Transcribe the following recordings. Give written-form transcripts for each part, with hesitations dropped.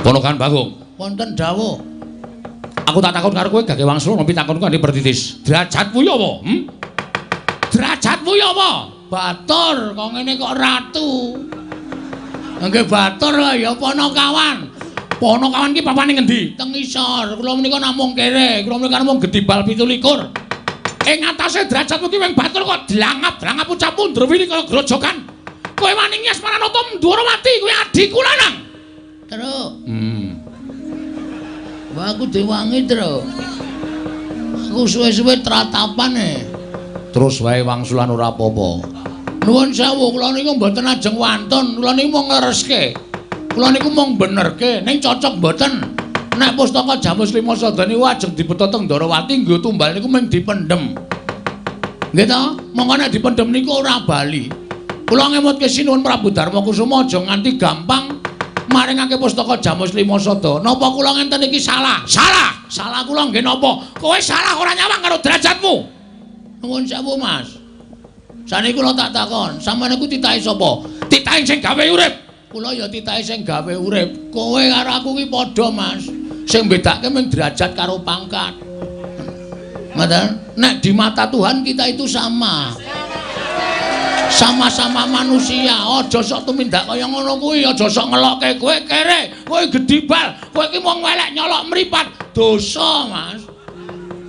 Ponokan Bagong. Wonten dawuh. Aku tak takon karo kowe gage wangsul ngopi takonku kanthi pertitis. Derajatmu ya apa? Derajatmu ya apa? Batur, kok ngene kok ratu. Nggih batur ya Ponokawan. Ponokawan ki papane ngendi? Teng isor. Kula menika namung kere, kula menika namung gedibal 27. Ing atase derajatmu ki wing batur kok dlangap-dlangap ucapmu ndrewili kaya grojogan. Kowe wani ngias Maranata Ndwarawati kowe adhiku lanang. Truk. Wah aku diwangi, Truk. Aku suwe-suwe tratapan e. Terus wae wangsulan ora apa-apa. Nuwun sewu, kula niku mboten ajeng wantun, kula niku mung nglereske. Kula niku mung benerke, ning cocok mboten. Nek pustaka Jamus Lima Sada niku ajeng dibeta teng Ndwarawati nggo tumbal niku mung dipendhem. Nggih ta? Monggo nek dipendhem niku ora bali. Kula ngemutke sinuwun Prabu Darma Kusuma aja nganti gampang maringake pustaka Jamus Lima Sada. Napa kula ngenten iki salah? Salah. Salah kula nggih napa? Kowe salah ora nyawang karo derajatmu. Nuwun sewu, Mas. Saniki kula tak takon, sampeyan niku titahe sapa? Titahe sing gawe urip. Kula ya titahe sing gawe urip. Kowe karo aku ki padha, Mas. Sing bedake mung derajat karo pangkat. Ngoten? Nek di mata Tuhan kita itu sama. Sama-sama manusia, aja sok tumindak kaya ngono kuwi, aja sok ngelokke kowe kere, kowe gedibal, kowe iki wong elek nyolok mripat. Dosa, Mas.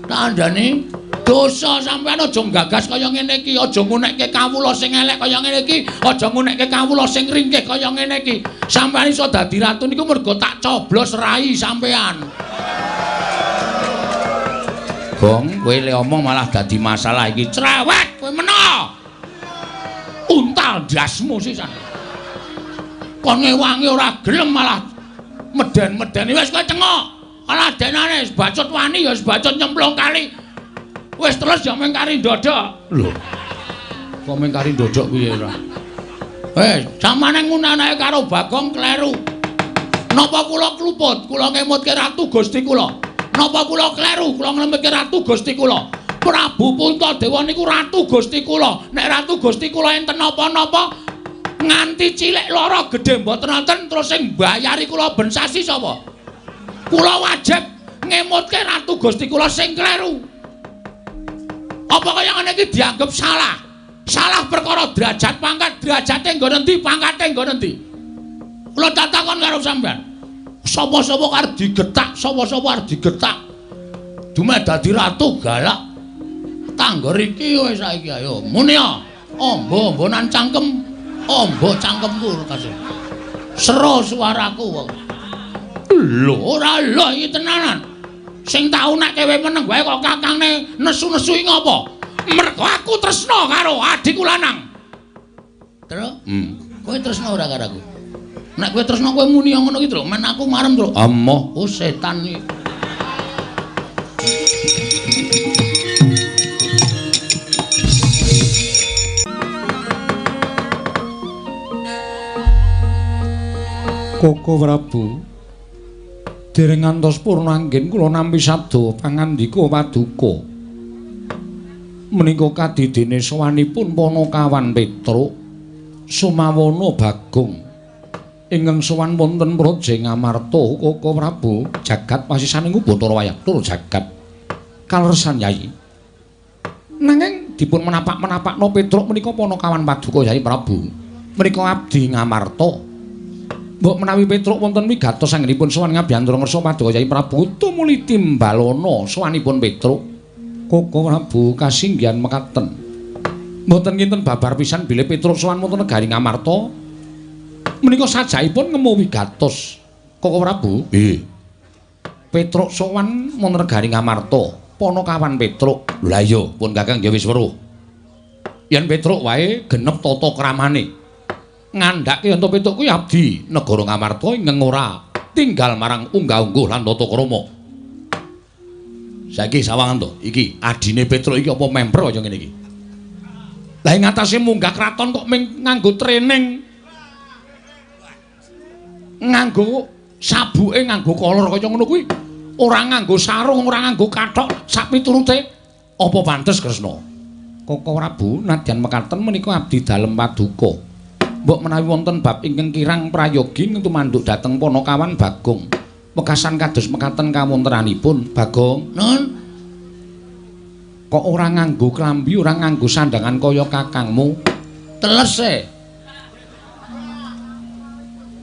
Tandane dosa sampean aja nggagas kaya ngene iki, aja ngunekke kawula sing elek kaya ngene iki, aja ngunekke kawula sing ringkih kaya ngene iki. Sampean iso dadi ratu niku mergo tak coblos rai sampean. Gong, kowe le omong malah dadi masalah iki. Cerewet kowe meno. Untal ndasmu sisan. Kon ngewangi ora gelem malah meden-medeni wis kowe cengok. Alah denane bacut wani ya bacut nyemplung kali. Wis terus ya mung kari ndodok. Lho. Kok mung kari ndodok piye ora? Samane ngunanake karo Bagong kleru. Napa kula kluput? Kula ngemutke Ratu Gusti kula. Napa kula kleru? Kula nglemutke Ratu Gusti kula. Prabu Puntadewa niku Ratu Gusti kula. Nek Ratu Gusti kula enten napa-napa nganti cilik lara gedhe mboten wonten terus sing mbayari kula ben sasi sapa? Kula wajib ngemutke Ratu Gusti kula sing kleru. Apa kaya ngene iki dianggep salah? Salah perkara derajat pangkat, derajate nggon endi, pangkate nggon endi? Kula takon karo sampean. Sapa-sapa arep digetak, sapa-sapa arep digetak. Dumeh dadi ratu galak. Tanggor iki wis saiki ayo muni ya. Amba-ambanan cangkem, amba cangkemku kasih. Sero suaraku wong. Lho ora lho iki tenanan. Sing tau nek kowe meneng wae kok kakangne nesu-nesu iki ngopo? Mergo aku tresna karo adhiku lanang. Truk? Kowe tresna ora karo aku? Nek kowe tresna kowe muni ngono iki, Truk. Men aku marem, Truk. Amoh, oh setan iki. Koko Prabu, dereng ngantos purna anggen kula nampi sabda pangandika paduka. Menika kadidene sowanipun Ponokawan Petruk Sumawana Bagong ingkang sowan wonten Praja Ngamarta. Koko Prabu, jagat pasisaning Bathara Wayah tur jagat kaleresan Yai. Nanging dipun menapak-menapakno Petruk menika Ponokawan paduka Yai Prabu. Menika abdi Ngamarta. Mbok menawi Petruk wonten wigatos anggenipun sowan ngabiyantara ngersa paduka Yai Prabu tumuli timbalana sowanipun Petruk. Koko Prabu kasinggihan mekaten. Mboten kinten babar pisan bilih Petruk sowan wonten negari Ngamarta. Menika sajaipun ngemu wigatos. Koko Prabu, nggih. Petruk sowan wonten negari Ngamarta. Ponokawan Petruk. Lha iya, pun Kakang ya wis weruh. Yen Petruk wae genep tata kramane. Ngandhake yen to Petruk kuwi abdi negara Ngamarta ingkang ora tinggal marang unggah-ungguh lan tata krama. Saiki sawangan to, iki adine Petruk iki apa memper kaya ngene iki. Lah ing atase munggah kraton kok ming nganggo training. Nganggo sabuke nganggo kolor kaya ngono kuwi. Ora nganggo sarung, ora nganggo kathok sak piturute. Apa pantes Kresna? Koko Prabu nadyan mekaten menika abdi dalem paduka. Mbok menawi wonten bab ingkang kirang prayogi tumanduk dhateng Panakawan Bagong. Wekasan kados mekaten kawontenanipun Bagong. Nun, kok ora nganggo klambi, ora nganggo sandangan kaya kakangmu? Teles e.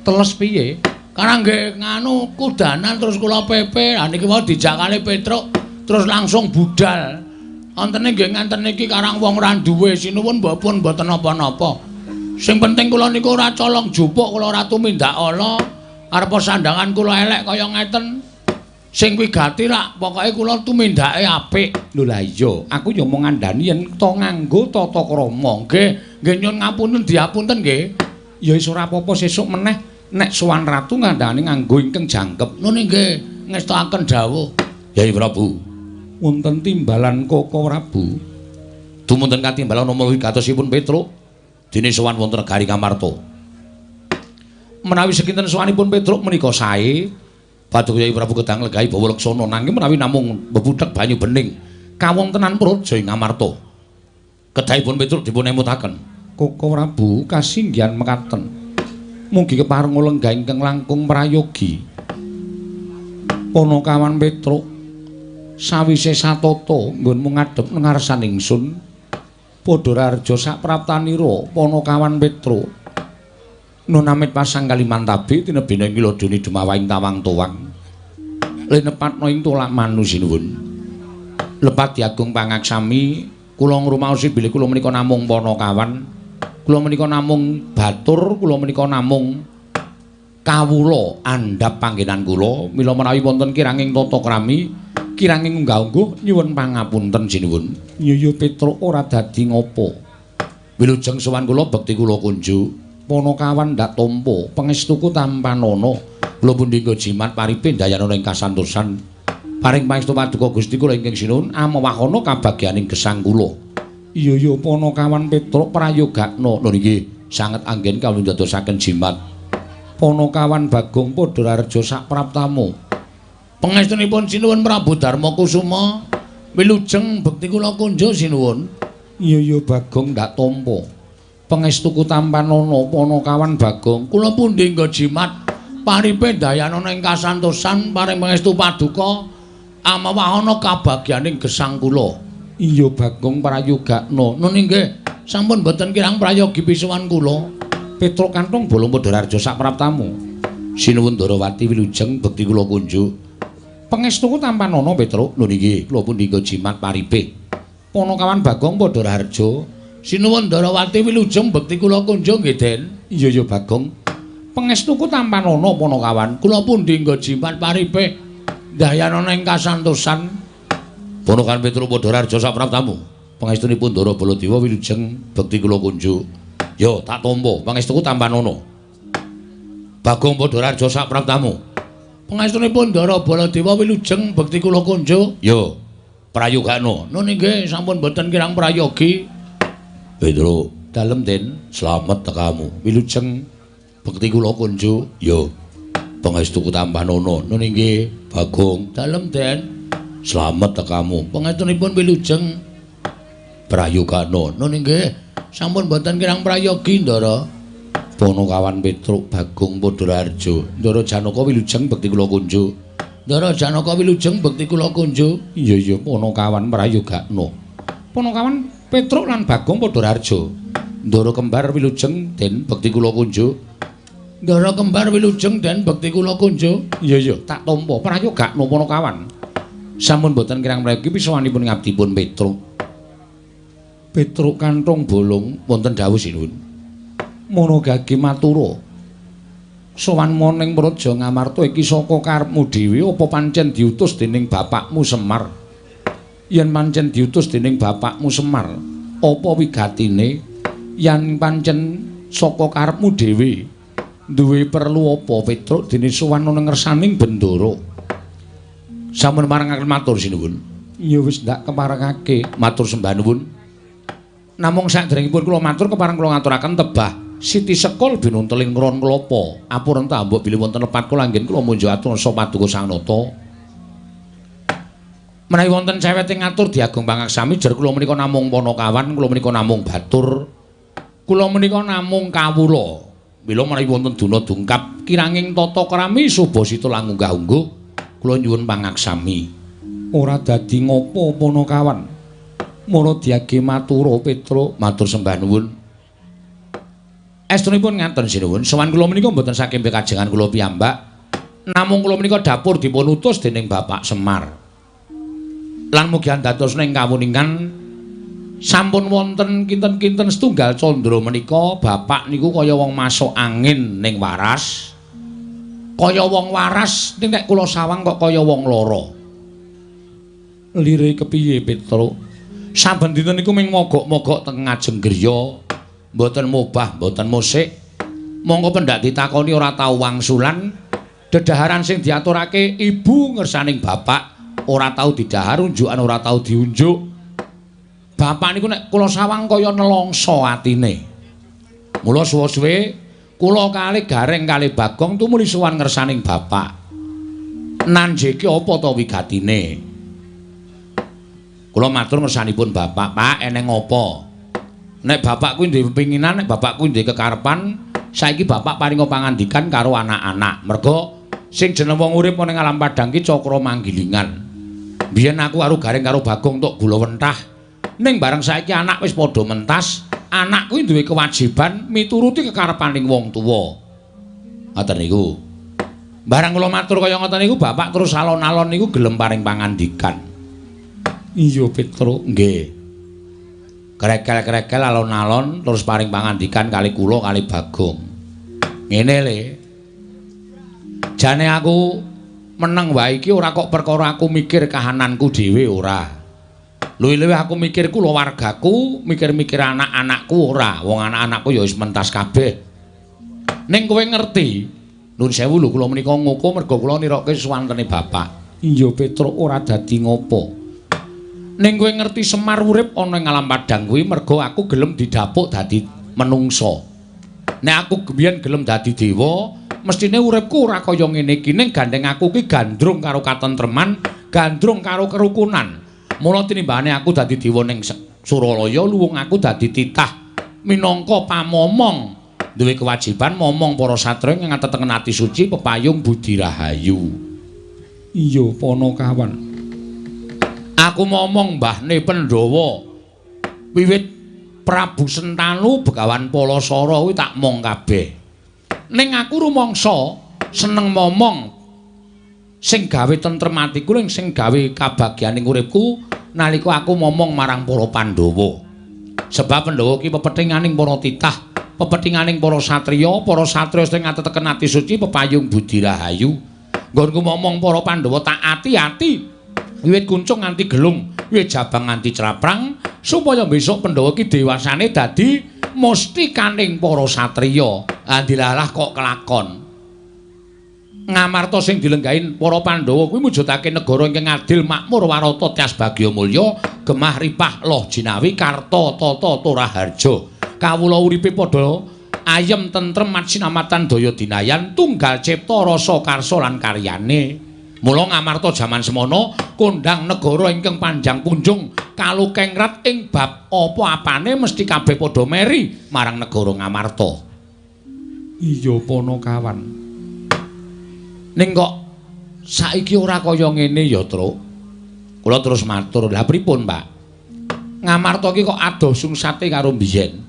Teles piye? Karang nggih nganu kudanan terus kula pepe. Lah niki wau dijak kali Petruk terus langsung budal. Wontene nggih ngenten niki karang wong ora duwe sinuwun mbok pun mboten napa-napa. Sing penting kula niku ora colong jupuk, kula ora tumindak ala. Arepa sandangan kula elek kaya ngeten. Sing wigati rak pokoke kula tumindake apik. Lho lah iya, aku ya mung ngandani yen to nganggo tata krama. Nggih, nggih nyun ngapunten diapunten nggih. Ya wis ora apa-apa sesuk meneh nek sowan ratu ngandani nganggo ingkang jangkep. Nun nggih, ngestokaken dawuh. Yai Prabu, wonten timbalan Koko Prabu. Dumunten katimbalan nomo wigatosipun Petruk dene sowan wonten negari Ngamarta. Menawi sekinten sowanipun Petruk menika sae, Paduka Yai Prabu kedang legahi bawa leksana nanging menawi namung bebuthek banyu bening kawontenan praja ing Ngamarta. Kedahipun Petruk dipun emutaken. Koko Prabu kasinggihan mekaten. Mugi kepareng lenggah ingkang langkung prayogi. Panakawan Petruk sawise satata nggonmu ngadhep ngarsan ingsun padha raharja sapraptanira Panakawan Petruk. Nun amit pasang kalimantabi tinebina ing laduni dumawaing tawang tuwang. Linepatna ing tolak manu sinuwun. Lepat diagung pangaksami kula ngrumaosi bilih kula menika namung panakawan. Kula menika namung batur, kula menika namung kawula andhap panggenan kula. Mila menawi wonten kiranging tata krami, kiranging unggah-ungguh nyuwun pangapunten sinuwun. Yuyu Petruk ora dadi ngopo. Wilujeng sowan kula bekti kula kunjuk. Panakawan ndak tampa, pangestuku tampanana. Kula pundi nggo jimat paripe ndayanana ing kasantosan. Paring pangestu paduka Gusti kula ingkang sinuwun amawahana kabagyaning gesang kula. Iya ya Panakawan Petruk prayogakna. Lho nggih, sanget anggen kawula ndadosaken jimat. Panakawan Bagong padha raharja sapraptamu. Pangestunipun sinuwun Prabu Darma Kusuma, wilujeng bekti kula kunjuk sinuwun. Iya ya Bagong ndak tampa. Pangestuku tampanana Panakawan Bagong. Kula pundi nggo jimat paripe ndayanana ing kasantosan paring pangestu paduka amawahana kabagyaning gesang kula. Iya Bagong prayogakna. Nun inggih, sampun boten kirang prayogi pisuwan kula. Petruk kanthong bolong padha raharja sapraptamu. Sinuwun Ndarawati wilujeng bekti kula kunjuk. Pangestuku tampanana Petruk. Lho nggih, kula pundi nggo jimat paripe. Panakawan Bagong padha raharja. Sinuwun Ndarawati wilujeng bekti kula kunjuk nggih, Den. Iya ya Bagong. Pangestuku tampanana Panakawan. Kula pundi nggo jimat paripe ndayanana ing kasantosan. Panakawan Petruk padha raharja sapraptamu. Pangestunipun Ndara Baladewa wilujeng bekti kula kunjuk. Yo tak tampa pangestuku tampanana. Bagong padha raharja sapraptamu. Pangestunipun Ndara Baladewa wilujeng bekti kula kunjuk. Yo prayogakna. Nun inggih, sampun boten kirang prayogi. Petruk dalem Den, slamet tekamu. Wilujeng bekti kula kunjuk. Yo pangestuku tampanana. Nun inggih Bagong. Dalem Den, slamet tekamu. Pangestunipun wilujeng prayogakna. Nun inggih, sampun boten kirang prayogi Ndara. Panakawan Petruk Bagong padha raharja. Ndara Janaka wilujeng bekti kula kunjuk. Ndara Janaka wilujeng bekti kula kunjuk. Iya iya Panakawan prayogakna. Panakawan Petruk lan Bagong padha raharja. Ndara kembar wilujeng Den bekti kula kunjuk. Ndara kembar wilujeng Den bekti kula kunjuk. Iya iya tak tampa prayogakna Panakawan. Sampun boten kirang prayogi pisawanipun ngabdipun Petruk. Petruk kanthong bolong wonten dawuh sinuwun. Monogage matura. Sowan ning Praja Ngamarta iki saka karepmu dhewe apa pancen diutus dening bapakmu Semar? Yen pancen diutus dening bapakmu Semar, apa wigatine? Yen pancen saka karepmu dhewe, duwe perlu apa Petruk dene sowan nang ngersaning bendara? Sampun marengaken matur sinuwun. Ya wis ndak keparengake matur sembah nuwun. Namung saderengipun kula matur kepareng kula ngaturaken tebah Siti Sekul binunteling ron klapa. Apurenta mbok bilih wonten lepat kula anggen kula munjuk atur sa paduka Sang Nata. Menawi wonten cewete ngatur diagung pangaksami jer kula menika namung panakawan, kula menika namung batur. Kula menika namung kawula. Mila menawi wonten duna dungkap kiranging tata krami subasita lan unggah-ungguh, kula nyuwun pangaksami. Ora dadi ngopo Panakawan. Mula diage matura Petruk, matur sembah nuwun. Estunipun ngaten sinuwun, sowan kula menika mboten saking pekajengan kula piyambak. Namung kula menika dapur dipun utus dening Bapak Semar. Lan mugi andados ing kawuningan sampun wonten kinten-kinten setunggal candra menika bapak niku kaya wong masuk angin ning waras. Kaya wong waras ning nek kula sawang kok kaya wong lara. Lire kepiye Petruk? Saben dinten niku ming mogok-mogok teng ngajeng griya, mboten mobah, mboten musik. Monggo pendak ditakoni ora tau wangsulan. Dedaharan sing diaturake ibu ngersaning bapak ora tau didahar, unjukan ora tau diunjuk. Bapak niku nek kula sawang kaya nelongso atine. Mula suwe-suwe kula kalih Gareng kalih Bagong tumuli sowan ngersaning bapak. Nanjeke apa ta wigatine? Kula matur ngersanipun bapak, "Pak, eneng apa?" Nek bapak kuwi duwe pepinginan, nek bapak kuwi duwe kekarepan, saiki bapak paringa pangandikan karo anak-anak. Merga sing jeneng wong urip ana ing alam padhang ki cakra manggilingan. Biyen aku karo Gareng karo Bagong tok gula wentah. Ning bareng saiki anak wis padha mentas, anak kuwi duwe kewajiban mituruti kekarepaning wong tuwa. Ngoten niku. Bareng kula matur kaya ngoten niku bapak terus alon-alon niku gelem paring pangandikan. Iya Petruk, nggih. Krekel-krekel alon-alon terus paring pangandikan kali kula kali Bagong. Ngene le. Jane aku meneng wae iki ora kok perkara aku mikir kahananku dhewe ora. Luwih-luwih aku mikir kulawargaku, mikir-mikir anak-anakku ora. Wong anak-anakku ya wis mentas kabeh. Ning kowe ngerti, nuwun sewu lho kula menika ngoko merga kula nirokke suwantene bapak. Iya Petruk ora dadi ngopo. Ning kowe ngerti Semar urip ana ing alam padhang kuwi merga aku gelem didapuk dadi menungsa. Nek aku biyen gelem dadi dewa, mestine uripku ora kaya ngene iki. Ning gandeng aku ki gandrung karo katentreman, gandrung karo kerukunan. Mula tinimbane aku dadi dewa ning Suralaya, luwung aku dadi titah minangka pamomong, duwe kewajiban momong para satriya ing ngatetengen ati suci pepayung budi rahayu. Iya Panakawan. Aku momong mbahne Pandhawa. Wiwit Prabu Sentanu Begawan Palasara kuwi tak mong kabeh. Ning aku rumangsa seneng momong sing gawe tentrem atiku ning sing gawe kabagyaning uripku nalika aku momong marang para Pandhawa. Sebab Pandhawa ki pepethinganing para titah, pepethinganing para satriya, para satriya sing ngateteken ati suci pepayung budi rahayu. Nggonku momong para Pandhawa tak ati-ati. Wiwit kuncung nganti gelung, wiwit jabang nganti craprang, supaya besok Pandhawa ki dewasane dadi mustikaning para satriya. Andilalah kok kelakon. Ngamarta sing dilenggahin para Pandhawa kuwi mujudake negara ingkang adil, makmur, warata, tyas bagya mulya, gemah ripah loh jinawi, karta tata toraharja. Kawula uripe padha ayem tentrem matsinamatan daya dinayan, tunggal cipta rasa karsa lan karyane. Mula Ngamarta jaman semono kondhang negara ingkang panjang punjung kalukengrat ing bab apa-apane mesti kabeh padha meri marang negara Ngamarta. Iya Panakawan. Ning kok saiki ora kaya ngene ya, Truk. Kula terus matur, "Lah pripun, Pak? Ngamarta iki kok adoh sungsate karo biyen.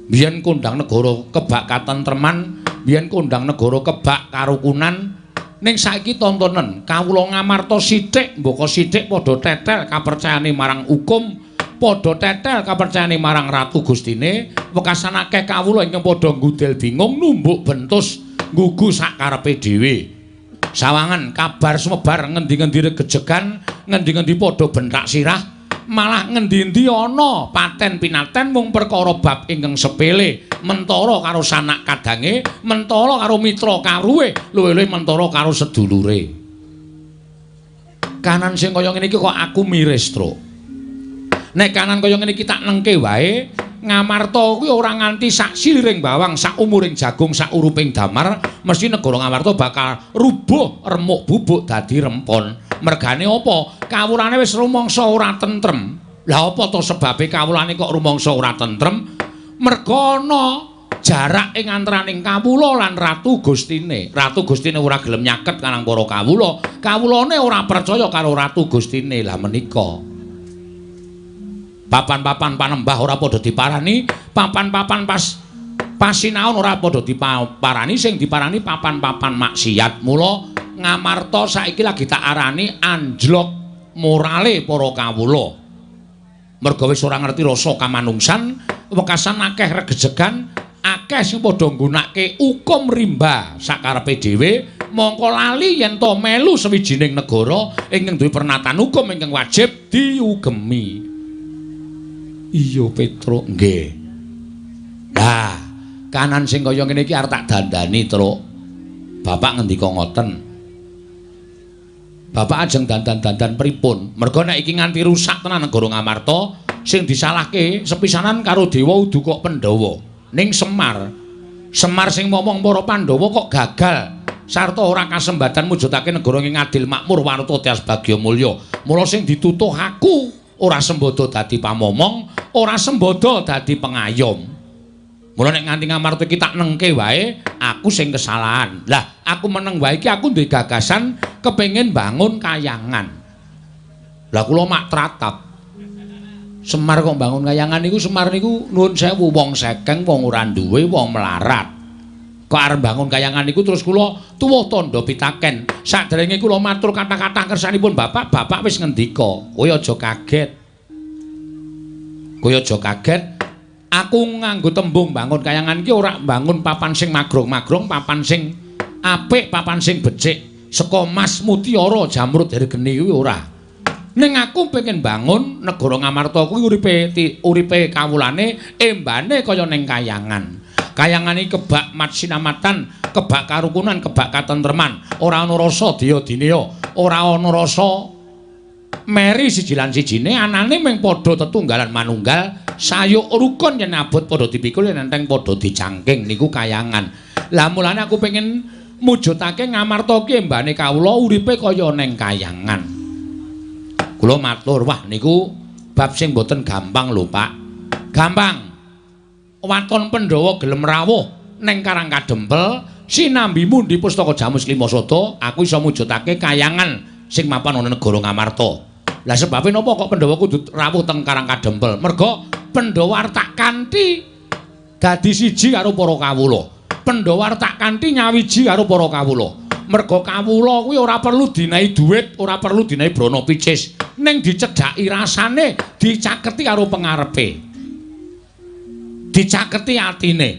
Biyen kondhang negara kebak katentreman, biyen kondhang negara kebak karukunan. Ning saiki tontonen kawula Ngamarta sithik mbaka sithik padha tetel kapercayane marang hukum, padha tetel kapercayane marang Ratu Gustine, wekasan akeh kawula ingkang padha nggudel bingung numbuk bentus nggugu sak karepe dhewe. Sawangan kabar sumebar ngendi-ngendi regejegan, ngendi-ngendi padha bentak sirah, malah ngendi-endi ana paten pinaten mung perkara bab ingkang sepele, mentara karo sanak kadange, mentara karo mitra karuwe, luwih-luwih mentara karo sedulure. Kanan sing kaya ngene iki kok aku miris, Truk. Nek kanan kaya ngene iki tak nengke wae, Ngamarta kuwi ora nganti sak siliring bawang, sak umuring jagung, sak uruping damar, mesti negara Ngamarta bakal rubuh remuk bubuk dadi rempon. Mergane apa? Kawulane wis rumangsa ora tentrem. Lah apa to sebabe kawulane kok rumangsa ora tentrem? Merga ana jarak ing antaraning kawula lan Ratu Gustine. Ratu Gustine ora gelem nyaket karang para kawula, kawulane ora percaya karo Ratu Gustine. Lah menika papan-papan panembah ora padha diparani, papan-papan pas pasinaon ora padha diparani, sing diparani papan-papan maksiat. Mula Ngamarta saiki lagi tak arani anjlok morale para kawula. Merga wis ora ngerti rasa kamanungsan, wekasan akeh regejegan, akeh sing padha nggunakake hukum rimba sakarepe dhewe, mongko lali yen to melu sawijining negara ingkang duwe pernatan hukum ingkang wajib diugemi. Iya Petruk, nggih. Lah, kanan sing kaya ngene iki arep tak dandani, Truk. Bapak ngendika ngoten. Bapak ajeng dandan-dandan pripun? Merga nek iki nganti rusak tenan negara Ngamarta, sing disalahke sepisanan karo Dewa udu kok Pandhawa. Ning Semar. Semar sing momong para Pandhawa kok gagal sarta ora kasembatan mujudake negara ing adil makmur warta tias bagya mulya. Mula sing ditutuh aku ora sembodo dadi pamomong, ora sembodo dadi pengayom. Mula nek nganti Ngamarta iki tak nengke wae, aku sing kesalahan. Lah, aku meneng wae iki aku duwe gagasan kepengin bangun kayangan. Lah kula mak tratap. Semar kok bangun kayangan niku, Semar niku nuwun sewu wong sekeng, wong ora duwe, wong melarat. Kok arep bangun kayangan niku terus kula tuwuh tandha pitaken. Saderenge kula matur kata-kata kersanipun Bapak, Bapak wis ngendika, "Kowe aja kaget. Kowe aja kaget. Aku nganggo tembung bangun kayangan iki ora bangun papan sing magrong-magrong, papan sing apik, papan sing becik, saka mas mutiara jamrud hergeni kuwi ora. Ning aku pengen bangun negara Ngamarta kuwi uripe kawulane embane kaya ning kayangan. Kayangan iki kebak matsinamatan, kebak karukunan, kebak katentreman, ora ana rasa daya-dineya, ora ana rasa meri siji lan sijine, anane mung padha tetunggalan manunggal, sayuk rukun yen abot padha dipikul yen enteng padha dicangking niku kayangan. Lah mulane aku pengen mujudake Ngamarta ki embane kawula uripe kaya ning kayangan. Kula matur, wah niku bab sing boten gampang lho, Pak. Gampang. Waton Pandhawa gelem rawuh ning Karang Kadempel sinambi mundi pustaka Jamus Lima Sada, aku iso mujudake kayangan sing mapan ana negara Ngamarta. Lah sebabe napa kok Pandhawa kudu rawuh teng Karang Kadempel? Merga Pandhawa arep tak kanthi dadi siji karo para kawula. Pandhawa arep tak kanthi nyawiji karo para kawula. Merga kawula kuwi ora perlu dinehi dhuwit, ora perlu dinehi brana picis, ning dicedhaki rasane, dicaketi karo pengarepe. Dicaketi atine.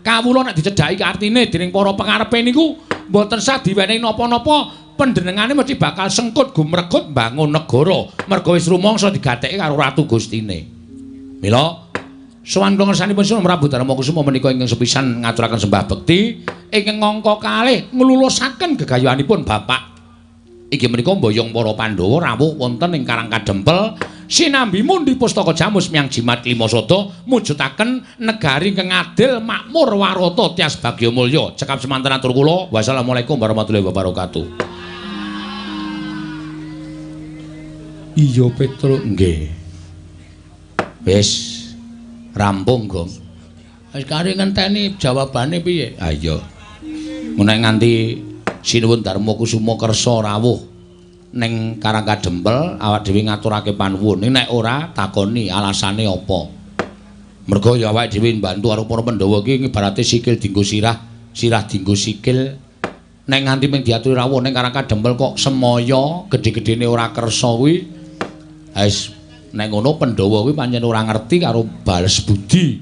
Kawula nek dicedhaki atine dening para pengarepe niku mboten sah diwenehi napa-napa, panjenengane mesti bakal sengkut gumregut mbangun negara. Merga wis rumangsa digatheki karo Ratu Gustine. Mila sowan kula ngersanipun Sunan Prabu Darma Kusuma menika ingkang sepisan ngaturaken sembah bekti ingkang angka kalih nglulusaken gegayuhanipun Bapak. Inggih menika mboyong para Pandhawa rawuh wonten ing Karang Kadempel sinambi mundi pustaka Jamus miyang Jimat Lima Sada mujudaken negari ingkang adil makmur warata tias bagya mulya. Cekap semanten atur kula. Wassalamualaikum warahmatullahi wabarakatuh. Iya Petruk, nggih. Wis rampung, Gong. Wis kari ngenteni jawabane piye? Ha iya. Nek nganti Sinuwun Darma Kusuma kersa rawuh ning Karang Kadempel awak dhewe ngaturake panuwun. Ning nek ora takoni alasane apa? Merga ya awake dhewe mbantu karo para Pandhawa iki ibarate sikil dienggo sirah, sirah dienggo sikil. Nek nganti mung diaturi rawuh ning Karang Kadempel kok semaya gedhe-gedhene ora kersa kuwi, wis nek ngono Pandhawa kuwi pancen ora ngerti karo bales budi.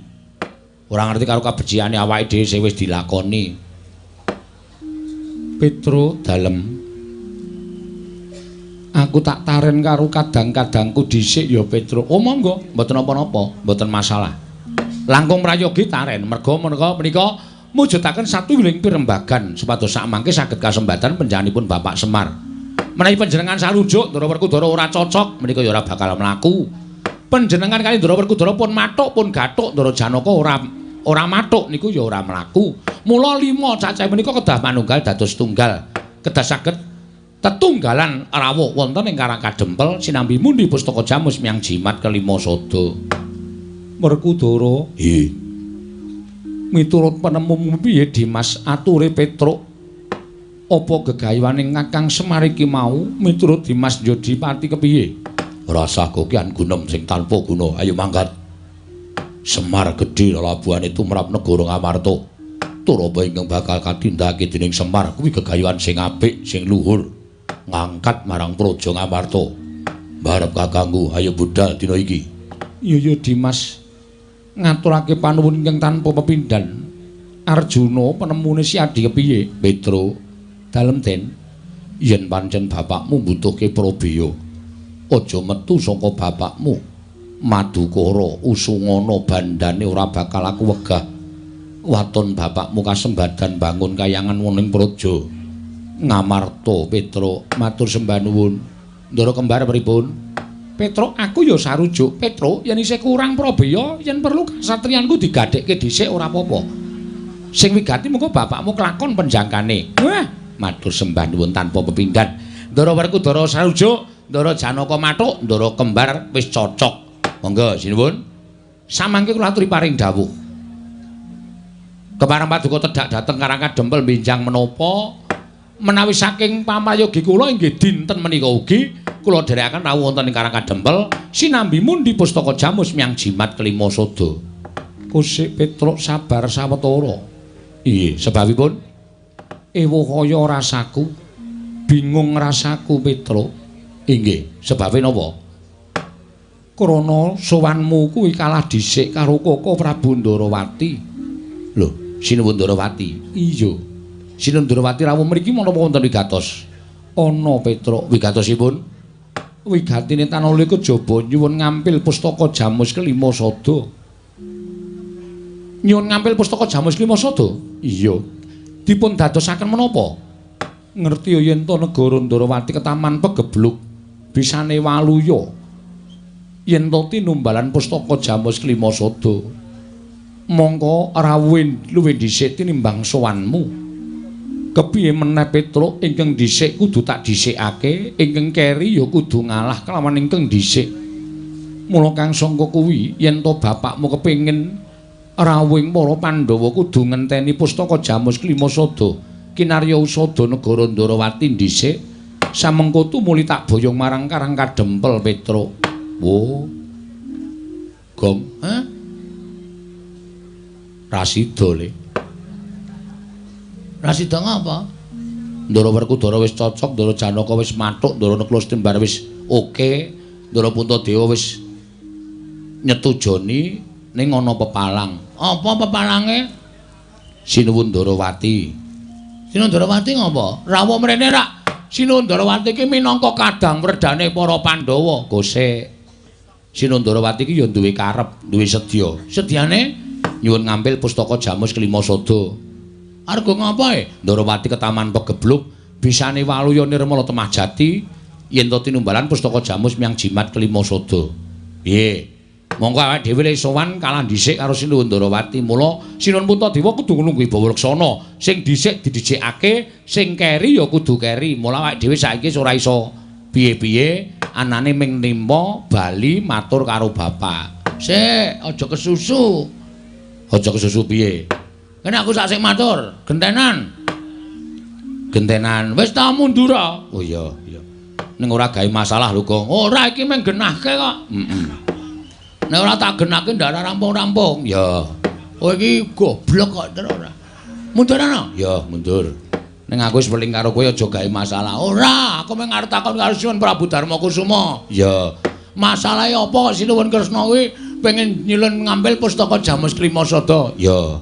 Ora ngerti karo kabeciane awake dhewe sing wis dilakoni. Petro dalem, aku tak taren karo kadang-kadangku dhisik ya Petro. Oh monggo, mboten napa-napa, mboten masalah. Langkung prayogi taren, merga menika mujudaken satuwiling pirembagan supados sakmangke saged kasembatan panjenenganipun Bapak Semar. Menawi panjenengan sarujuk Ndara Werkudara ora cocok, menika ya ora bakal mlaku. Panjenengan kali Ndara Werkudara pun mathuk pun gathuk Ndara Janaka ora mathuk niku ya ora mlaku. Mula lima cacah menika kedah manunggal dados tunggal. Kedah saged tetunggalan rawuh wonten ing Karang Kadempel sinambi mundi pustaka Jamus miyang Jimat kelima sada. Werkudara, nggih. Miturut penemumu piye Dimas ature Petruk? Apa gegayuhane Kakang Semar iki mau miturut Dimas Jodipati kepiye? Rasah kokian gunem sing tanpa guna. Ayo mangkat. Semar gedhe lelabuhane tumrap negara Ngamarta. Tur apa ingkang bakal katindakake dening Semar kuwi gegayuhan sing apik, sing luhur, ngangkat marang praja Ngamarta. Barep kakangku, ayo budal dina iki. Iya ya Dimas. Ngaturake panuwun ingkang tanpa pepindhan. Arjuna penemune si Adi kepiye? Petruk, dalem Den. Yen pancen bapakmu mbutuhke prabeya, aja metu saka bapakmu. Madukara usungana bandane ora bakal aku wegah. Waton bapakmu kasembadan bangun kayangan wonten praja Ngamarta. Petruk, matur sembah nuwun. Ndara kembar pripun? Petruk, aku ya sarujuk. Petruk, yen isih kurang prabeya, yen perlu kasatriyanku digadhekke dhisik ora apa-apa. Sing wigati mengko bapakmu kelakon penjangkane. Wah, matur sembah nuwun tanpa pepindhan. Ndara Werkudara sarujuk, Ndara Janaka mathuk, Ndara kembar wis cocok. Monggo sinuwun. Samangke kula aturi paring dawuh. Kepareng paduka tedhak dhateng Karang Kadempel benjang menapa menawi saking pamayogi kula inggih dinten menika ugi kula dherekaken rawuh wonten ing Karang Kadempel sinambi mundi pustaka jamus miyang jimat kelima sada. Kusik Petruk sabar sawetara. Iya, sebabipun ewuh kaya rasaku, bingung rasaku Petruk. Inggih, sebabe napa? Krana sowanmu kuwi kalah dhisik karo Koko Prabu Ndarawati. Lho, Sinuwun Ndarawati? Iya. Sinuwun Ndarawati rawuh mriki menapa wonten wigatos? Ana Petruk. Wigatosipun? Wigatine tanala kejaba nyuwun ngampil pustaka jamus kelima sada. Nyuwun ngampil pustaka jamus kelima sada? Iya. Dipun dadosaken menapa? Ngerti yen to negara Ndarawati ketaman pegebluk bisane waluya. Yen to tinumbalan pustaka jamus kelima sada. Mongko rawuhe luwih dhisik tinimbang sowanmu. Kepiye meneh Petruk, ingkang dhisik kudu tak dhisikake, ingkang keri ya kudu ngalah kelawan ingkang dhisik. Mula kang sangka kuwi yen to bapakmu kepengin rawuhing para Pandhawa kudu ngenteni pustaka jamus kelima sada kinarya usada negara Ndarawati dhisik. Samengko tumuli tak boyong marang Karang Kadempel Petruk. Wo. Gong, ha? Rasida le. Rasida ngapa? Ndara Werkudara wis cocok, Ndara Janaka wis mathuk, Ndara Nekla Setembar wis oke, Ndara Puntadewa wis nyetujoni ning ana pepalang. Apa pepalange? Sinuwun Ndarawati. Sinuwun Ndarawati ngapa? Rawuh mrene rak. Sinuwun Ndarawati iki minangka kadang wredane para Pandhawa. Gosek. Sinuwun Ndarawati iki ya duwe karep, duwe sedya. Sedyane nyuwun ngampil pustaka jamus kelima sada. Arga ngapa e? Ndarawati ketaman pegebluk bisane waluya nirmala temah jati yen to tinumbalan pustaka jamus miyang jimat kelima sada. Piye? Monggo awake dhewe le sowan kalah dhisik karo Sinuwun Ndarawati. Mula Sinuwun Puntadewa kudu nunggu wibawa laksana. Sing dhisik didhisikake, sing keri ya kudu keri. Mula awake dhewe saiki ora iso piye-piye, anane ming nimpa bali matur karo bapak. Sik, aja kesusu. Aja kesusu piye? Kene aku sak sing matur, gentenan. Gentenan. Wis ta mundur. Oh iya, iya. Ning ora gawe masalah lho, Gong. Ora, iki mung genahke kok. Heeh. Nek ora tak genahke ndak rampung-rampung. Ya. Oh iki goblok kok terus ora. Mundur ana? Ya, mundur. Ning aku wis weling karo kowe aja gawe masalah. Ora, aku mung arep takon karo Sinuwun Prabu Darma Kusuma. Ya. Masalahe apa kok Sinuwun Kresna kuwi pengen nyilun ngambil pustaka Jamus Klima Sada? Ya.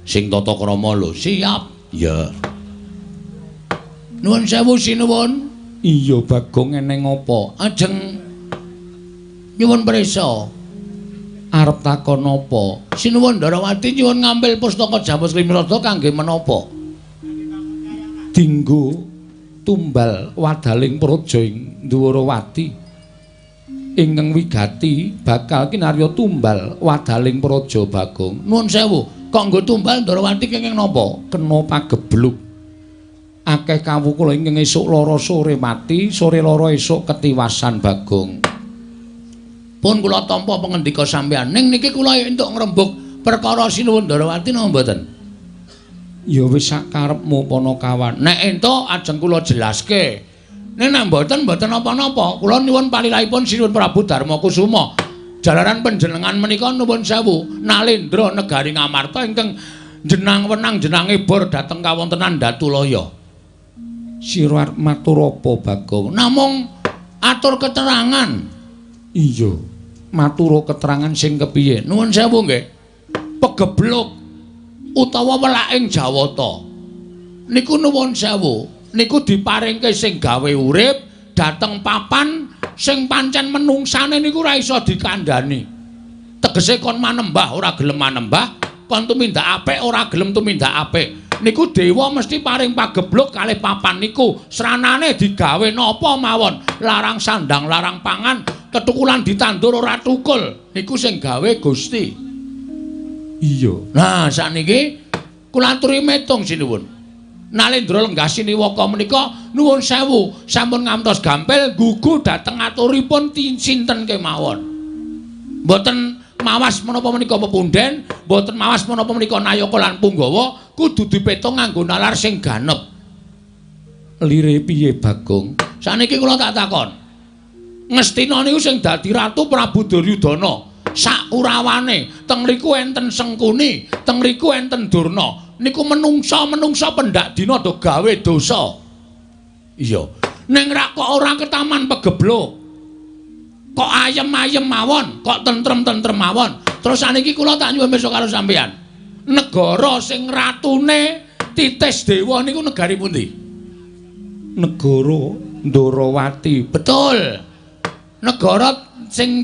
Sing tata krama lho. Siap. Ya. Nuwun sewu Sinuwun. Iya Bagong, eneng apa? Ajeng nyuwun prisa. Arep takon apa? Sinuwun Ndarawati nyuwun ngambil pustaka Jamus Klima Sada kangge menapa? Dinggo tumbal wadaling praja ing Ndwarawati. Ingkang wigati bakal kinarya tumbal wadaling praja Bagong. Nuwun sewu, kok nggo tumbal Ndarawati kenging napa? Kena pagebluk. Akeh kawula ingkang esuk lara sore mati, sore lara esuk ketiwasan Bagong. Pun kula tampa pangendika sampeyan. Ning niki kula entuk ngrembug Perkara Sinuwun Ndarawati napa mboten? Ya wis sak karepmu Panakawan. Nek entuk ajeng kula jelaske. Nek nek mboten mboten napa-napa. Kula nyuwun palilahipun Sinuwun Prabu Darmakusuma. Jalaran panjenengan menika nuwun sewu Nalendra negari Ngamarta ingkang jenang wenang jenange bor dhateng kawontenan Datulaya. Sira arep matur apa, Bagong? Namung atur keterangan. Iya, matur keterangan sing kepiye? Nuwun sewu nggih. Pegebluk utawa welaking Jawata. Niku nuwun sewu, niku diparingke sing gawe urip dhateng papan sing pancen menungsane niku ora iso dikandhani. Tegese kon manembah ora gelem manembah, kon tumindak apik ora gelem tumindak apik. Niku dewa mesti paring pagebluk kalih papan niku. Sranane digawe napa mawon, larang sandang, larang pangan, ketukulan ditandur ora tukul. Niku sing gawe Gusti. Iya. Nah, sakniki kula aturi metung sinuwun. Nalendra lenggah siniwaka menika nuwun sewu sampun ngantos gampil gugu dhateng aturipun sinten kemawon. Mboten mawas menapa menika pepundhen, mboten mawas menapa menika nayaka lan punggawa, kudu dipetung nganggo nalar sing ganep. Lire piye, Bagong? Sakniki kula tak takon. Ngastina niku sing dadi ratu Prabu Duryudana. Sak kurawane teng mriku enten Sengkuni, teng mriku enten Durna. Niku menungsa-menungsa pendak dina do gawe dosa. Iya. Ning rak kok ora ketaman pegebluk. Kok ayem-ayem mawon, kok tentrem-tentrem mawon. Terus saniki kula tak nyuwun besok karo sampeyan. Negara sing ratune Titis Dewa niku negari pundi? Negara Ndarawati. Betul. Negara sing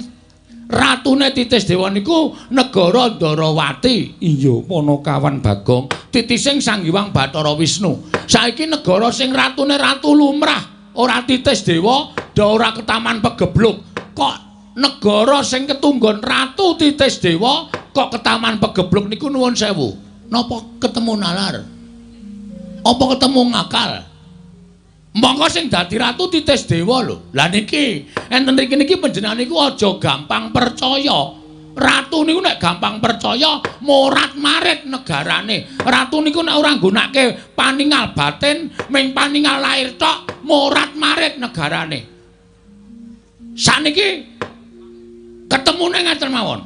ratune Titis Dewa niku negara Ndarawati. Iya, Panakawan Bagong. Titising Sang Hyang Bathara Wisnu. Saiki negara sing ratune ratu lumrah, ora Titis Dewa, do ora ketaman pegebluk. Kok negara sing ketunggon ratu Titis Dewa kok ketaman pegebluk niku nuwun sewu. Napa ketemu nalar? Apa ketemu ngakal? Monggo sing dadi ratu Titis Dewa lho. Lah niki enten mriki niki panjenengan niku aja gampang percaya. Ratu niku nek gampang percaya morat-marit negarane. Ratu niku nek ora nggunakake paningal batin, ming paningal lahir tok, morat-marit negarane. Saniki ketemune ngaten mawon.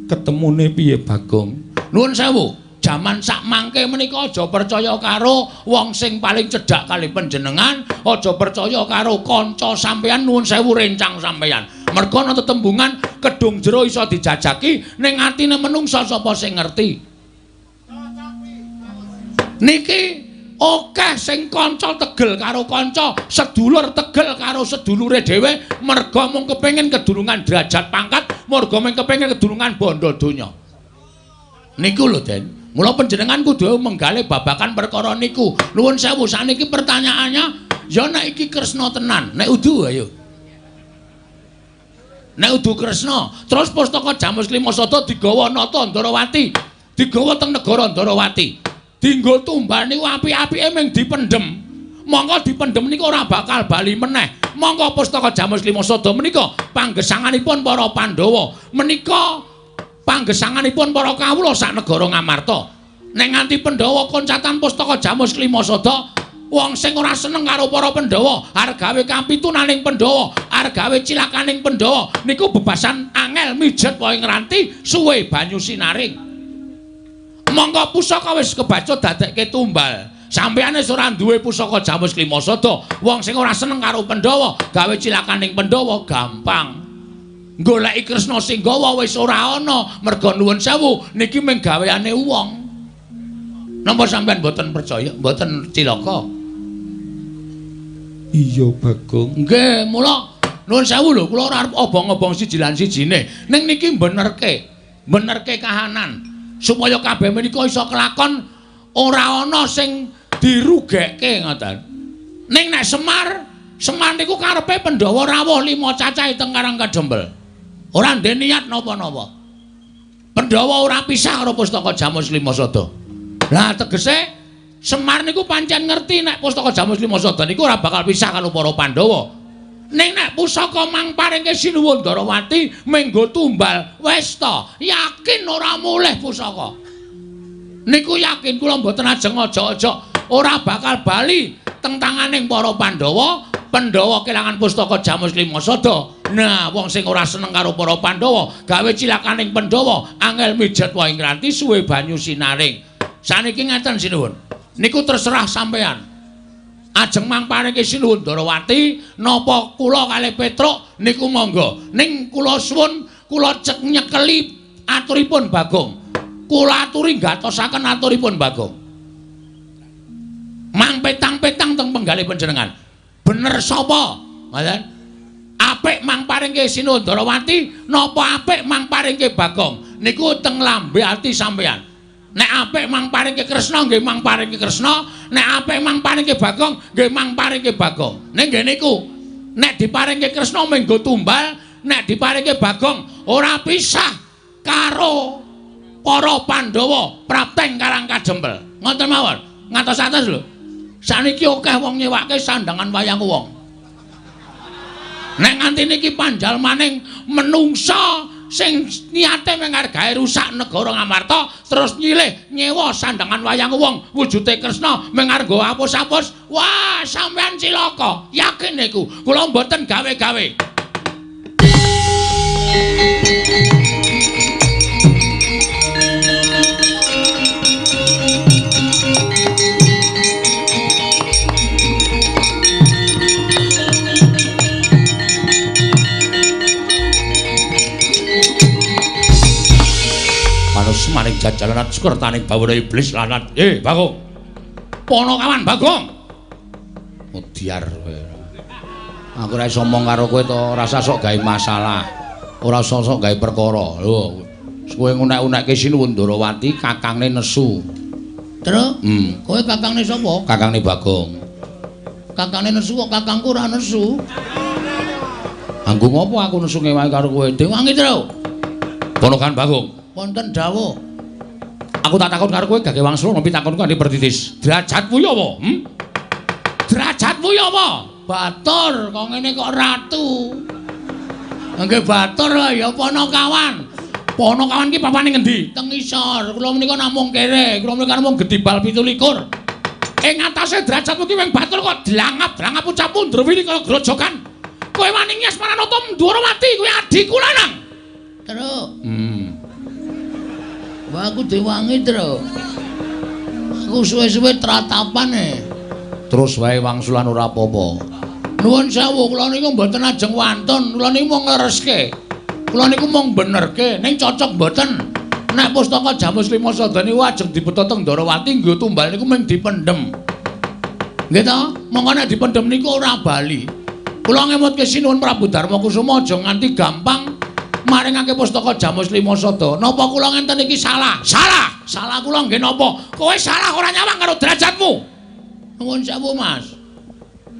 Ketemune piye, Bagong? Nuwun sewu. Jaman sak mangke menika aja percaya karo wong sing paling cedhak kali panjenengan, aja percaya karo kanca sampeyan, nuwun sewu rencang sampeyan. Merga ana tetembungan kedung jero iso dijajaki ning atine menungsa sapa sing ngerti. Niki akeh sing kanca tegel karo kanca, sedulur tegel karo sedulure dhewe merga mung kepengin kedulungan derajat pangkat, merga mung kepengin kedulungan bondo donya. Niku lho, Den. Mula panjenengan kudu menggalih babakan perkara niku. Nuwun sewu, saniki pertanyaannya, ya nek iki Kresna tenan, nek udu ayo. Nek udu Kresna, terus pustaka Jamus Klima Sada digawa nata Ndarawati, digawa teng negara Ndarawati. Dinggo tumbal niku apik-apike mung dipendhem. Monggo dipendhem niku ora bakal bali meneh. Monggo pustaka Jamus Klima Sada menika panggesanganipun para Pandhawa. Menika panggesanganipun para kawula sak negara Ngamarta. Nek nganti Pandhawa koncatan pustaka Jamus Klima Sada, wong sing ora seneng karo para Pandhawa, arep gawe kampitunaning Pandhawa, arep gawe cilakaning Pandhawa, niku bebasan angel mijet wae ngranti suwe banyu sinaring. Monggo pusaka wis kebacut dadekke tumbal. Sampeyan wis ora duwe pusaka Jamus Klima Sada, wong sing ora seneng karo Pandhawa, gawe cilakaning Pandhawa gampang. Goleki Kresna sing gawa wis ora ana, merga nuwun sewu niki mung gaweane wong. Napa sampeyan mboten percaya, mboten cilaka? Iya, Bagong. Nggih, mula nuwun sewu lho, kula ora arep obong-obong siji lan sijine. Ning niki benerke, benerke kahanan supaya kabeh menika iso kelakon ora ana sing dirugekke ngoten. Ning nek Semar, Semar niku karepe Pandhawa rawuh 5 cacahe teng Karang Kadempel. Ora ndek niat napa-napa. Pandhawa ora pisah karo pustaka Jamus Klima Sada. Lah tegese Semar niku pancen ngerti nek pustaka Jamus Klima Sada niku ora bakal pisah karo para Pandhawa. Ning nek pusaka mang paringke Sinuwun Ndarawati menggo tumbal wis ta, yakin ora mulih pusaka. Niku yakin kula mboten ajeng aja-aja ora bakal bali teng tanganing para Pandhawa. Pandhawa kelangan pustaka Jamus Lima Sada. Nah, wong sing ora seneng karo para Pandhawa, gawe cilakaning Pandhawa, angel mijet wae ngranti suwe banyu sinaring. Saniki ngeten sinuwun. Niku terserah sampean. Ajeng mang paringke Sinuwun Ndarawati napa kula kalih Petruk niku monggo. Ning kula suwun kula cek nyekeli aturipun Bagong. Kula aturi gatosaken aturipun Bagong. Mang petang-petang teng penggalih panjenengan. Bener sapa? Ngoten. Apik mang paringke Sinuwun Ndarawati napa apik mang paringke Bagong? Niku teng lambe ati sampean. Nek apik mang paringke Kresna nggih mang paringke Kresna, nek apik mang paringke Bagong nggih mang paringke Bagong. Ning nggih niku, nek diparingke Kresna menggo tumbal, nek diparingke Bagong ora pisah karo para Pandhawa prapteng Karang Kajempel. Ngoten mawon. Ngatos-atos lho. Saniki akeh wong nyewake sandangan wayang wong. Nek nganti niki panjalmaning menungsa sing niate menghargai rusak negara Ngamarta terus nyilih nyewa sandangan wayang wong wujude Kresna menghargo apus-apus, wah sampean cilaka, yakin niku. Kula mboten gawe-gawe. Maring jajalan sekertaning bawana iblis lanat. Bagong. Ponokawan Bagong. Mudyar kowe. Aku ora iso omong karo kowe to, ora usah sok gawe masalah. Ora usah sok gawe perkara. Lho, kowe ngunek-unekke Sinuwun Ndarawati kakangne nesu. Truk? Kowe kakangne sapa? Kakangne Bagong. Kakangne nesu kok kakangku ora nesu. Anggo ngopo aku nesu ngewangi karo kowe? Dewangi, Truk. Ponokan Bagong. Wonten dawuh. Aku tak takon karo kowe gage wangsul nempi takonku kanthi pertitis. Derajatmu ya apa? Derajatmu ya apa? Batur, kok ngene kok ratu. Nggih batur ya Ponokawan. Ponokawan ki papane ngendi? Teng isor. Kula menika namung kere, kula menika namung gedibal 27. Ing atase derajatmu ki wing batur kok dlangap-dlangap ucapmu ndrewili kaya grojogan. Kowe wani ngias Paranata Ndwarawati kuwi adhiku lanang. Truk. Wah, aku diwangi, Truk. Aku suwe-suwe tratapan e. Terus wae wangsulan ora apa-apa. Nuwun sewu, kula niku mboten ajeng wantun, kula niku mung nglereske. Kula niku mung benerke, ning cocok mboten. Nek pustaka Jamus Lima Sada niku ajeng dibeta teng Ndarawati nggo tumbal niku mung dipendhem. Nggih ta? Mongko nek dipendhem niku ora bali. Kula ngemutke Sinuwun Prabu Darma Kusuma aja nganti gampang maringake pustaka Jamus Lima Sada. Napa kula ngenten iki salah? Salah. Salah kula nggih napa? Kowe salah ora nyawang karo derajatmu. Nuwun sewu, Mas.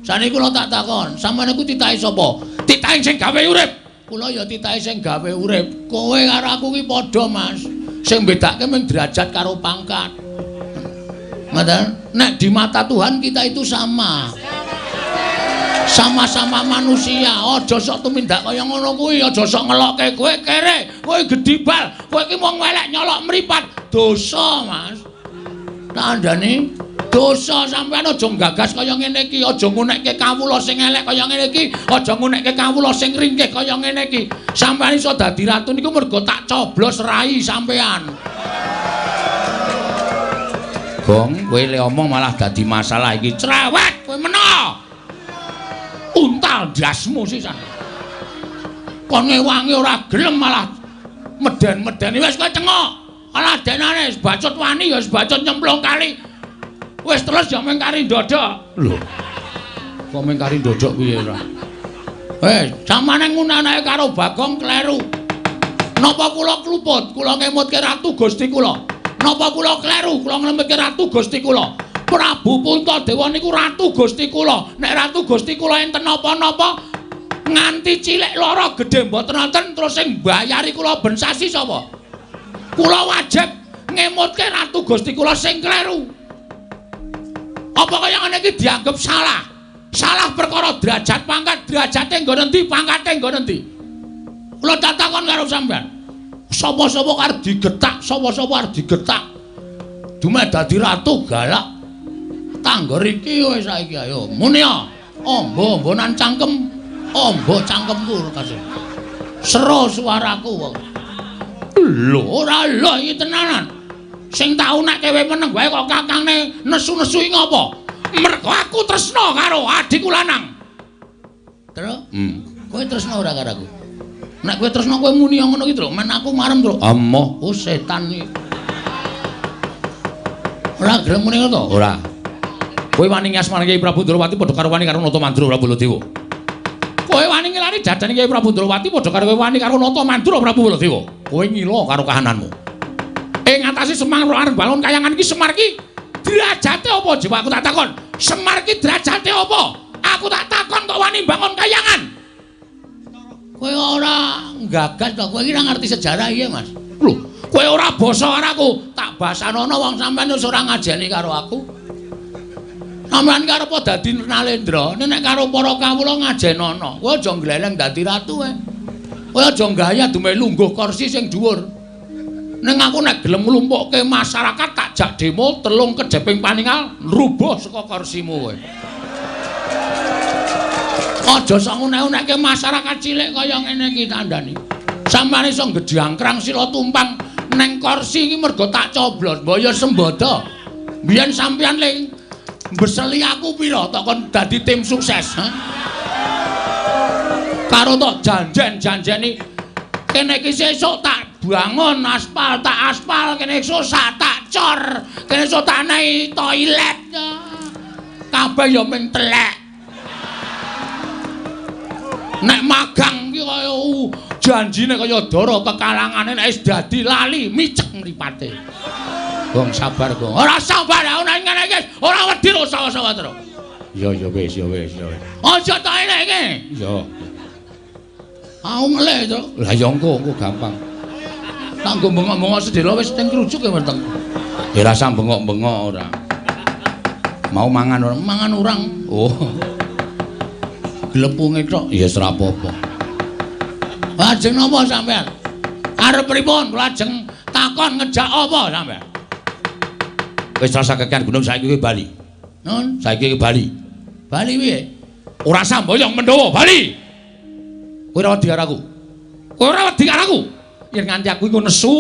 Saniki kula tak takon, sampeyan niku titahe sapa? Titahe sing gawe urip. Kula ya titahe sing gawe urip. Kowe karo aku ki padha, Mas. Sing bedake mung derajat karo pangkat. Ngoten? Nek di mata Tuhan kita itu sama. Sama-sama manusia, aja sok tumindak kaya ngono kuwi, aja sok ngelokke kowe kere, kowe gedibal, kowe iki wong welek nyolok mripat, dosa, Mas. Tandane dosa sampean aja nggagas kaya ngene iki, aja ngunekke kawula sing elek kaya ngene iki, aja ngunekke kawula sing ringkih kaya ngene iki. Sampean iso dadi ratu niku mergo tak coblos rai sampean. Gong, kowe le omong malah dadi masalah iki. Cerewet kowe meno. Untal ndasmu sisan. Kon ngewangi ora gelem malah meden-medeni wis kowe cengok. Alah denane wis bacut wani ya wis bacut nyemplung kali. Wis terus ya mung kari ndodok. Lho. Kok mung kari ndodok piye ora? Samane ngunanake karo Bagong kleru. Napa kula kluput? Kula ngemutke Ratu Gusti kula. Napa kula kleru? Kula nglemutke Ratu Gusti kula. Prabu Puntadewa niku Ratu Gusti kula. Nek Ratu Gusti kula enten napa-napa nganti cilik lara gedhe mboten wonten terus sing mbayari kula ben sasi sapa? Kula wajib ngemutke Ratu Gusti kula sing kleru. Apa kaya ngene iki dianggep salah? Salah perkara derajat pangkat, Derajate nggon endi, pangkate nggon endi? Kula takon karo sampean. Sapa-sapa arep digetak, sapa-sapa arep digetak. Dumeh dadi ratu galak. Tanggor iki wis saiki ayo muni ya. Amba-ambanan cangkem, amba cangkemku kasih. Sero suaraku wong. Lho, ora lho iki tenanan. Sing tau nek kowe meneng wae kok kakangne nesu-nesu iki ngopo? Mergo aku tresna karo adikku lanang. Tru? Kowe tresna ora karo aku? Nek kowe tresna kowe muni ngono ki, Tru. Men aku marem, Tru. Amoh, oh setan iki. Ora gelem muni ngono to? Ora. Kowe wani ngasmani Kyai Prabu Ndrawati padha karo wani karo Nata Mandura Prabu Baladewa. Kowe wani ngilani jadane Kyai Prabu Ndrawati padha karo kowe wani karo Nata Mandura Prabu Baladewa. Kowe ngila karo kahananmu. Ing ngatasi Semar arep bangun kayangan iki Semar iki derajate apa jiwa aku tak takon. Semar iki derajate apa? Aku tak takon kok wani bangun kayangan. Kowe ora nggagas to, kowe iki ora ngerti sejarah iya, Mas. Lho, kowe ora basa karo aku, tak basanono wong sampean wis ora ngajeni karo aku. Sampeyan karo apa dadi Nalendra? Nek karo para kawula ngajenono. Kowe aja ngleleng dadi ratu wae. Kowe aja gaya dumeh lungguh kursi sing dhuwur. Ning aku nek gelem nglumpukke masyarakat tak jak demo telung kejeping paningal rubuh saka kursimu kowe. Aja sok ngunek-unekke masyarakat cilik kaya ngene iki tandani. Sampeyan iso gedhangkrang sila tumpang neng kursi iki mergo tak coblos, mbok ya sembodo. Biyen sampeyan ling mbeseli aku pira tok kon dadi tim sukses, ha? Karo tok janjen-janjeni kene iki sesuk tak bangun aspal, tak aspal, kene esuk tak cor, kene esuk tak naik toilet. Kabeh ya ming telek. Nek magang ki kaya janjine kaya dara kekalangane nek wis dadi lali micek mripate. Gong sabar, Gong. Ora sabar aku nek ngene iki ora wedi ro sawa-sawa terus. Ya ya wis ya wis ya wis. Aja tok eleke. Ya. Aku ngelih to. Lah ya engko engko gampang. Tak nggo bengok-bengok sedhela wis teng krujuk ya weteng. Ya rasa bengok-bengok ora. Mau mangan ora? Mangan urang. Oh. Glepunge tok. Ya wis ora apa-apa. Lajeng napa sampean? Arep pripun? Kula ajeng takon ngejak apa sampean? Wis rasa kekean gunung saiki kowe bali. Nun, saiki kowe bali. Bali piye? Ora samboyong Mendawa, bali. Kowe ora wedi karo aku. Kowe ora wedi karo aku. Yen nganti aku iku nesu,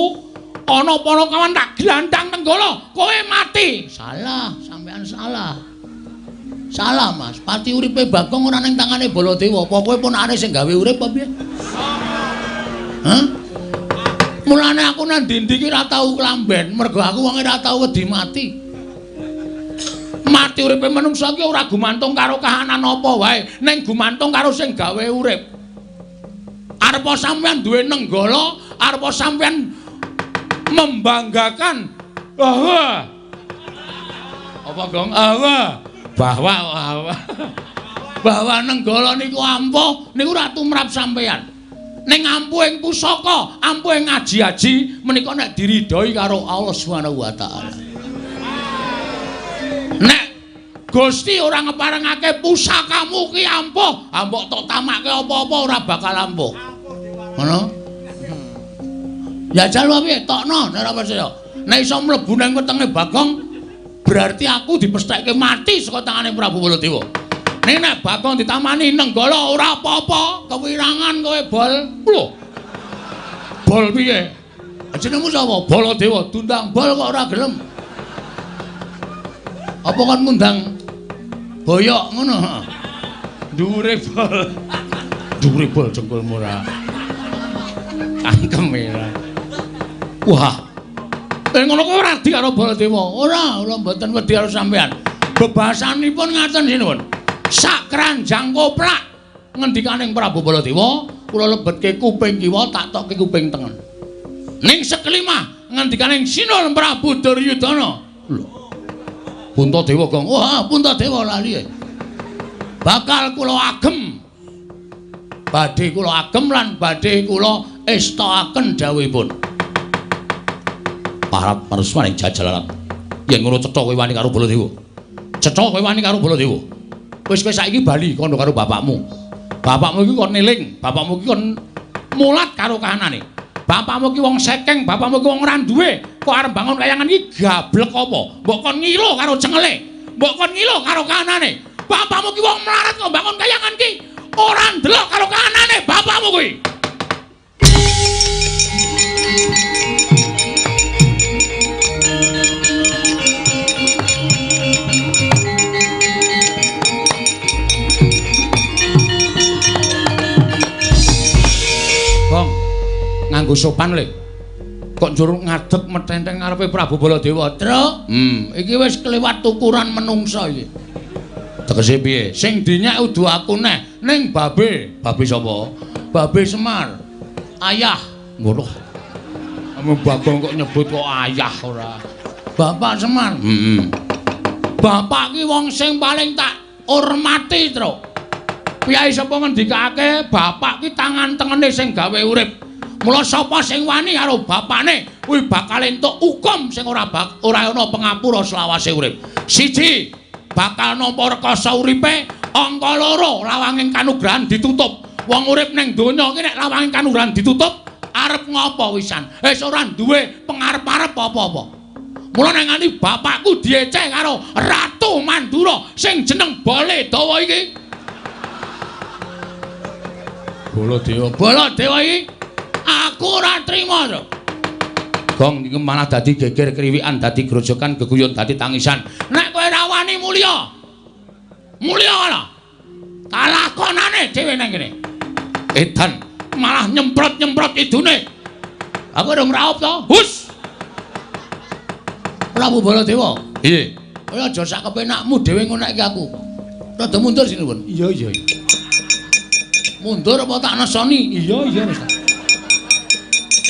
ana Panakawan tak glandang Nenggala, kowe mati. Salah, sampean salah. Salah, Mas. Pati uripe Bagong ora ning tangane Baladewa. Apa kowe ponakane sing gawe urip apa piye? Hah? Mulane aku nang ndi-ndi iki ora tau klamben, mergo aku wong ora tau wedi mati. Mati uripe manungsa iki ora gumantung karo kahanan apa wae, ning gumantung karo sing gawe urip. Arepa sampeyan duwe Nenggala, arepa sampeyan membanggakan bahwa apa Gong? Bahwa bahwa Nenggala niku ampuh, niku ora tumrap sampeyan. Ning ampuhing pusaka, ampuhing aji-aji menika nek diridhoi karo Allah Subhanahu wa taala. Nek Gusti ora ngeparengake pusakamu ki ampuh, ambok tok tamake apa-apa ora bakal ampuh. Ngono? Ya jal piye tokno nek ora percaya. Nek iso mlebu nang wetenge Bagong, berarti aku dipestheke mati saka tangane Prabu Baladewa. Ning nek Bagong ditamani Nenggala ora apa-apa, kewirangan kowe bol. Lho. Bol piye? Jenengmu sapa? Baladewa. Diundang bol kok ora gelem. Apa kon ngundang boyok ngono? Dhuwure bol. Dhuwure bol jengkulmu ora. Cangkeme ora. Wah. Ngono kok ora wedi karo Baladewa. Ora, kula mboten wedi karo sampean. Bebasanipun ngaten sinuwun. Sak keranjang koplak ngendikaning Prabu Baladewa, kula lebetke kuping kiwa tak tokke kuping tengen. Ning sekelimah ngendikaning Sinuwun Prabu Duryudana. Lho. Puntadewa Gong. Wah, Puntadewa lali. Bakal kula agem. Badhe kula agem lan badhe kula estokaken dawuhipun. Parat marusmaning jajalarat. Yen ngono cetha kowe wani karo Baladewa. Cetha kowe wani karo Baladewa. Wis kowe saiki bali kono karo bapakmu. Bapakmu iki kon niling, bapakmu iki kon mulat karo kahanane. Bapakmu iki wong sekeng, bapakmu iki wong ora duwe. Kok arep bangun kayangan iki gablek apa? Mbok kon ngilo karo cengele. Mbok kon ngilo karo kahanane. Bapakmu ki wong melarat kok bangun kayangan ki ora ndelok karo kahanane bapakmu kuwi. Gong, nganggo sopan le. Kok njur ngadeg metenteng ngarepe Prabu Baladewa. Truk, iki wis kliwat tukuran menungsa iki. Tegese piye? Sing dinyek udu aku neh, ning babe. Babe sapa? Babe Semar. Ayah. Ngono. Ame Bagong kok nyebut kok ayah ora. Bapak Semar. Heeh. Bapak ki wong sing paling tak hormati, Truk. Piyai sapa ngendikake bapak ki tangan tengene sing gawe urip. Mula sapa sing wani karo bapane kuwi bakal entuk hukum sing ora ana pengapura selawase urip. Siji, bakal nampa rekasa uripe, angka loro lawanging kanugrahan ditutup. Wong urip ning donya iki nek lawanging kanugrahan ditutup, arep ngopo wisan? Wis ora duwe pengarep-arep apa-apa. Mula nek nganti bapakku dieceh karo Ratu Mandura sing jeneng Baladewa iki. Baladewa, Baladewa iki aku ora trima to. Gong iki malah dadi geger kriwikan, dadi grojokan, geguyon, dadi tangisan. Nek kowe ora wani mulya. Mulya ana. Kalakonane dhewe nang kene. Edan malah nyemprot-nyemprot idune. Aku urung raup to. Hus. Prabu Baladewa. Piye? Kowe aja sak kepenakmu dhewe ngonekke aku. Rada mundur sinuwun. Iya, iya. Mundur apa tak nesoni? Iya, iya wis.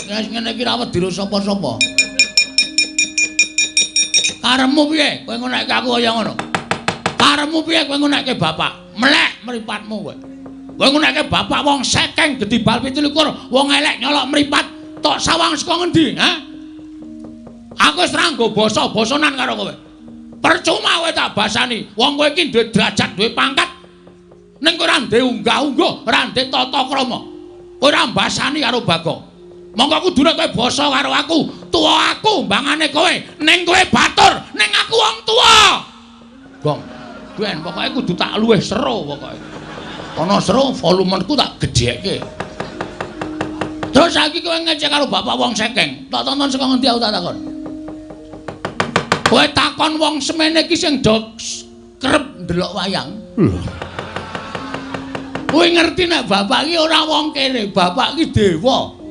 Wis ngene iki ra wedira sapa-sapa. Karepmu piye? Kowe ngonekke aku kaya ngono. Karepmu piye kowe ngonekke bapak? Melek mripatmu kowe. Kowe ngonekke bapak wong sekeng gedhi bal 27, wong elek nyolok mripat, tok sawang saka ngendi, ha? Aku wis ra nggo basa-basanan karo kowe. Percuma kowe tak basani. Wong kowe iki duwe derajat, duwe pangkat. Ning kowe ora ndek unggah-ungguh, ora ndek tata krama. Kowe ora mbasani karo Bagong. Monggo kudune kowe basa karo aku, tuwa aku mbangane kowe, ning kowe batur, ning aku wong tuwa. Gong, ben pokoke kudu tak luwih seru pokoke. Ana seru volumeku tak gedhekke. Terus saiki kowe ngecek karo bapak wong sekeng, tak tonton saka ngendi aku tak takon. Kowe takon wong semene iki sing do kerep ndelok wayang. Lho. Kowe ngerti nek bapak iki ora wong kene, bapak iki dewa.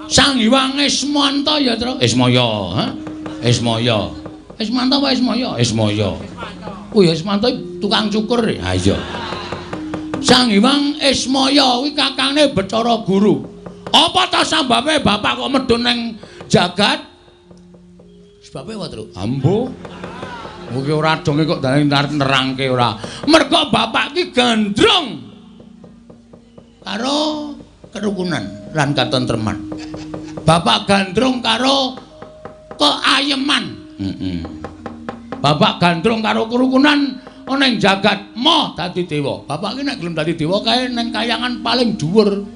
Sang Hyang Ismanta ya, Tru. Ismaya, ha? Ismaya. Ismanta apa Ismaya? Ismaya. Oh ya Ismanta tukang cukur. Ha iya. Sang Hyang Ismaya kuwi kakangne Bathara Guru. Apa ta sambabe bapak kok medhun ning jagat? Sebabe apa, Tru? Ambo. Kuwi ora donge kok dalane nerangke ora. Mergo bapak ki gandrung karo kerukunan lan katentreman. Bapak gandrung karo keayeman. Bapak gandrung karo kerukunan ana ing jagat moh dadi dewa. Bapak ki nek gelem dadi dewa kae ning kayangan paling dhuwur.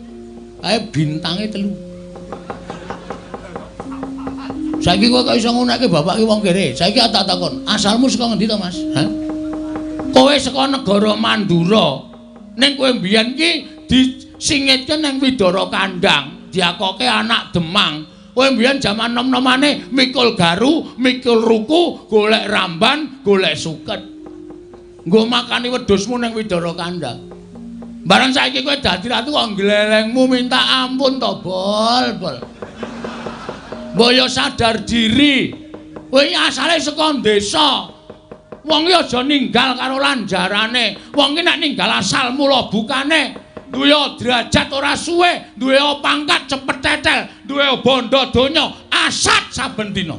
Kae bintange 3. Saiki kowe kok iso ngunekke bapak ki wong kere. Saiki tak takon, asalmu saka ngendi to, Mas? Hah? Kowe saka negara Mandura. Ning kowe mbiyen ki disingitke ning Widara Kandang, diakoke anak Demang. Kowe mbiyen jaman nom-nomane mikul garu, mikul ruku, golek ramban, golek suket. Nggo makani wedhusmu ning Widara Kandang. Bareng saiki kowe dadi ratu kok glelengmu minta ampun to, Bol, Bol. Mbok yo sadar diri. Kowe asale saka desa. Wong iki aja ninggal karo lanjarane. Wong iki nek ninggal asal mula bukane, duwe derajat ora suwe, duwe pangkat cepet tetel, duwe bondo donya, asat saben dina.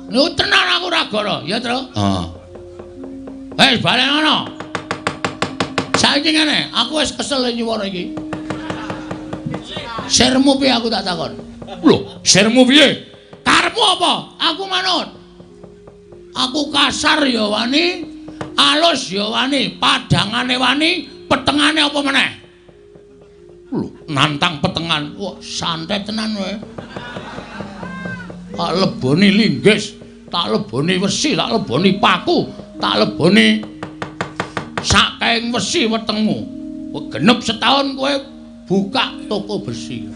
Lho tenan aku ora goro, ya, Tru? Heeh. Wis balen ngono. Saiki ngene, aku wis kesel nyuwara iki. Sirmu piye aku tak takon? Lho, sirmu piye? Karepmu apa? Aku manut. Aku kasar ya wani, alus ya wani, padhangane wani, Petengane apa meneh? Lho, nantang petengan. Wah, santai tenan kowe. Tak leboni linggis, tak leboni wesi, tak leboni paku, tak leboni sakaing wesi wetengmu. Genep setahun kowe buka toko besi.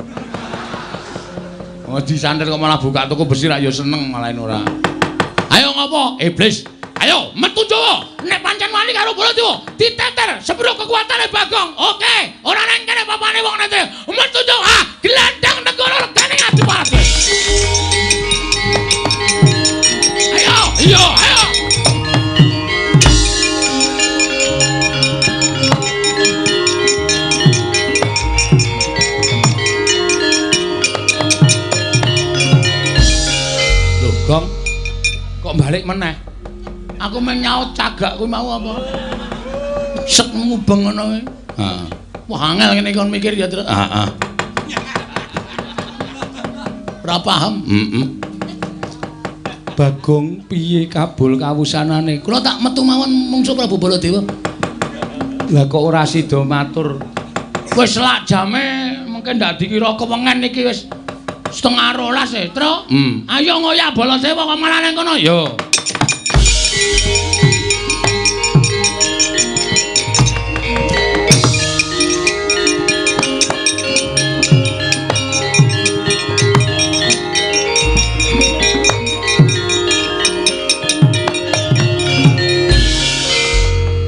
Oh, disantet kok malah buka toko besi rak ya seneng malah ora. Ayo ngopo? Iblis. Ayo metu Jawa. Nek pancen wani karo Baladewa, diteter sepiro kekuatane Bagong. Oke, ora nang kene papane wong nete. Metu Jawa, ah, glandang negara regane Adipati. Ayo, iya, ayo. Loh, Gong. Kok balik meneh? Aku meng nyaut cagak kuwi mau apa? Sek mubeng ngono kuwi. Heeh. Wah, angel ngene kon mikir ya, Tru. Heeh. Ora paham. Heeh. Bagong piye kabul kawusanane? Kula tak metu mawon mungsu Prabu Baladewa. Lah kok ora sida matur? Wis lak jame mungkin ndak dikira kewengen iki wis 11:30 e, Tru. Ayo ngoyak Baladewa kok malah nang kono. Yo.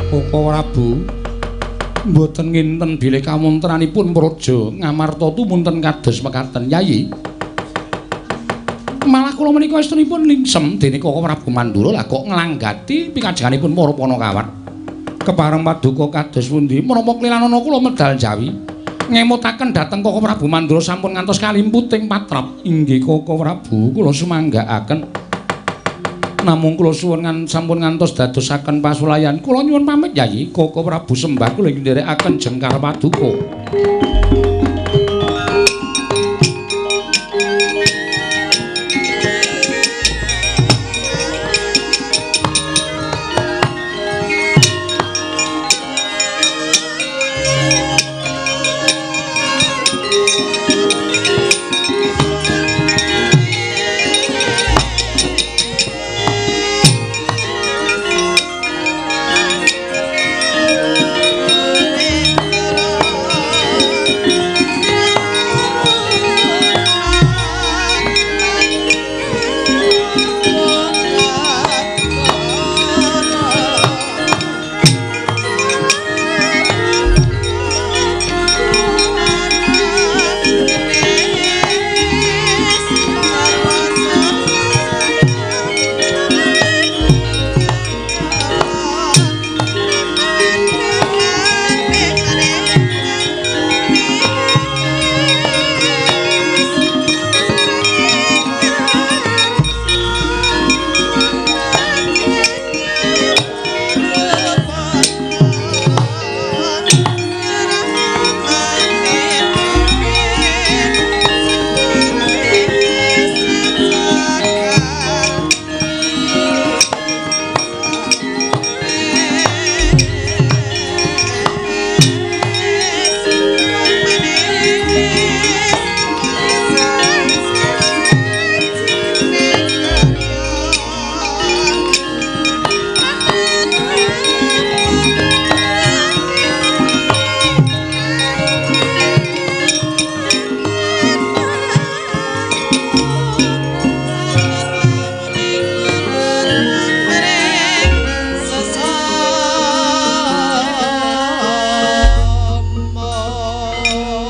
Koko Prabu mboten nginten bilih kawontranipun praja Ngamarta tumunten kados mekaten Yayi. Malah kula menika estunipun lingsem dene Koko Prabu Mandura lah kok nglanggati pikajenganipun para Panakawan. Kepareng paduka kados pundi menapa klilanana kula medal jawi ngemutaken dhateng Koko Prabu Mandura sampun ngantos kalimputing patrap. Inggih Koko Prabu kula sumanggaaken. Namung kula suwun sampun ngantos dadosaken pasulayan. Kula nyuwun pamit Yayi. Koko Prabu sembah kula nderekaken jengkar paduka.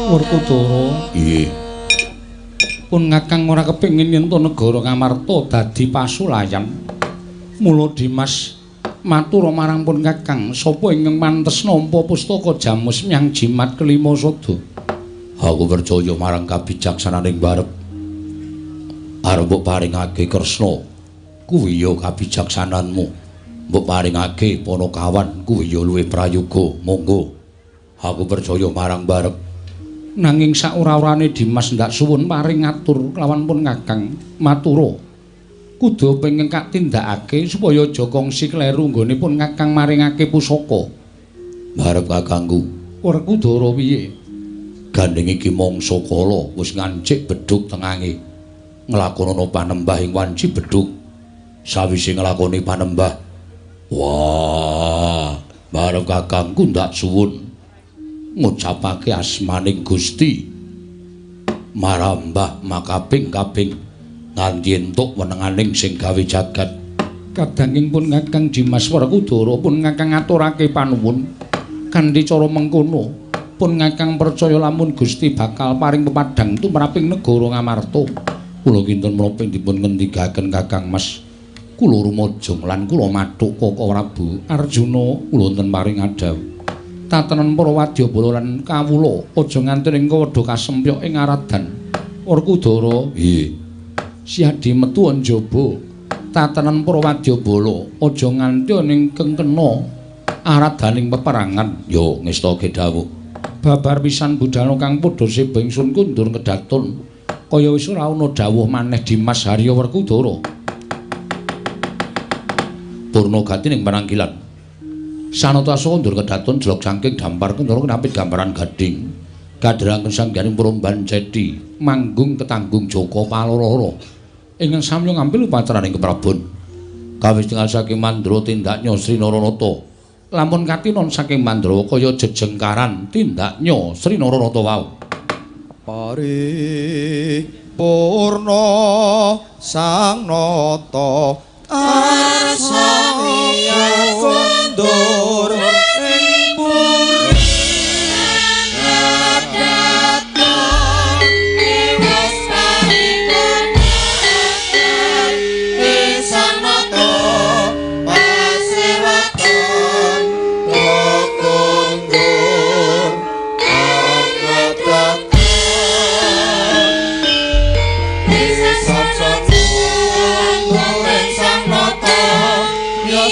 Werkudara. Nggih. Pun Kakang ora kepengin yen to negara Ngamarta dadi pasulayan. Mula Dimas matur marang pun Kakang, sapa ingkang mantes nampa pustaka Jamus Myang Jimat Kelima Sada. Aku percaya marang kabijaksananing barep. Arep mbok paringake Kresna kuwi ya kabijaksananmu. Mbok paringake Panakawan kuwi ya luwih prayoga. Monggo. Aku percaya marang barep. Nanging saora-orane Dimas ndak suwun paring ngatur kelawan pun Kakang matura. Kudu pengen katindakake supaya aja kongsi kleru nggone pun Kakang maringake pusaka. Barep kakangku. Werkudara piye? Gandeng iki mangsa kala wis ngancik bedhug tengange. Nglakonana panembah ing wanci bedhug. Sawise nglakoni panembah, wah, barep kakangku ndak suwun ngucapake asmaning Gusti marambah makaping-kaping nganti entuk wenenganing sing gawe jagat. Kadanging pun Kakang Dimas Werkudara pun Kakang ngaturake panuwun kanthi cara mengkono pun Kakang percaya lamun Gusti bakal paring pepadhang tumraping negara Ngamarta. Kula kinten menapa dipun ngendikaken Kakang Mas? Kula rumajang lan kula mathuk Kaka Prabu Arjuna kula wonten paring adhawuh. Tatenan para wadyabala lan kawula aja nganti ing kawadha kasempyok ing aradan. Werkudara, Piye? Siadi metu njaba. Tatanan para wadyabala aja nganti ning kengkena aradaning peperangan. Yo ngestake dawuh. Babar pisan budhana kang padha seba ingsun kundur kedaton. Kaya wis ora ana dawuh maneh Dimas Harya Werkudara. Purna gati ning panangkilan. Sanata asawa ndur kedaton jelok saking dampar kendara kenapit gambaran gading. Kadherangken sangganing Promban Ceti manggung ketanggung Jaka Paloro. Ingkang samya ngambil upacaraning keprabon. Kawis tingal saking Mandra tindaknya Sri Naranata. Lamun katinon saking Mandrawa kaya jejengkaran tindaknya Sri Naranata wau. Paripurna sang nata arsa kondur ing puri Sang Nata, ya.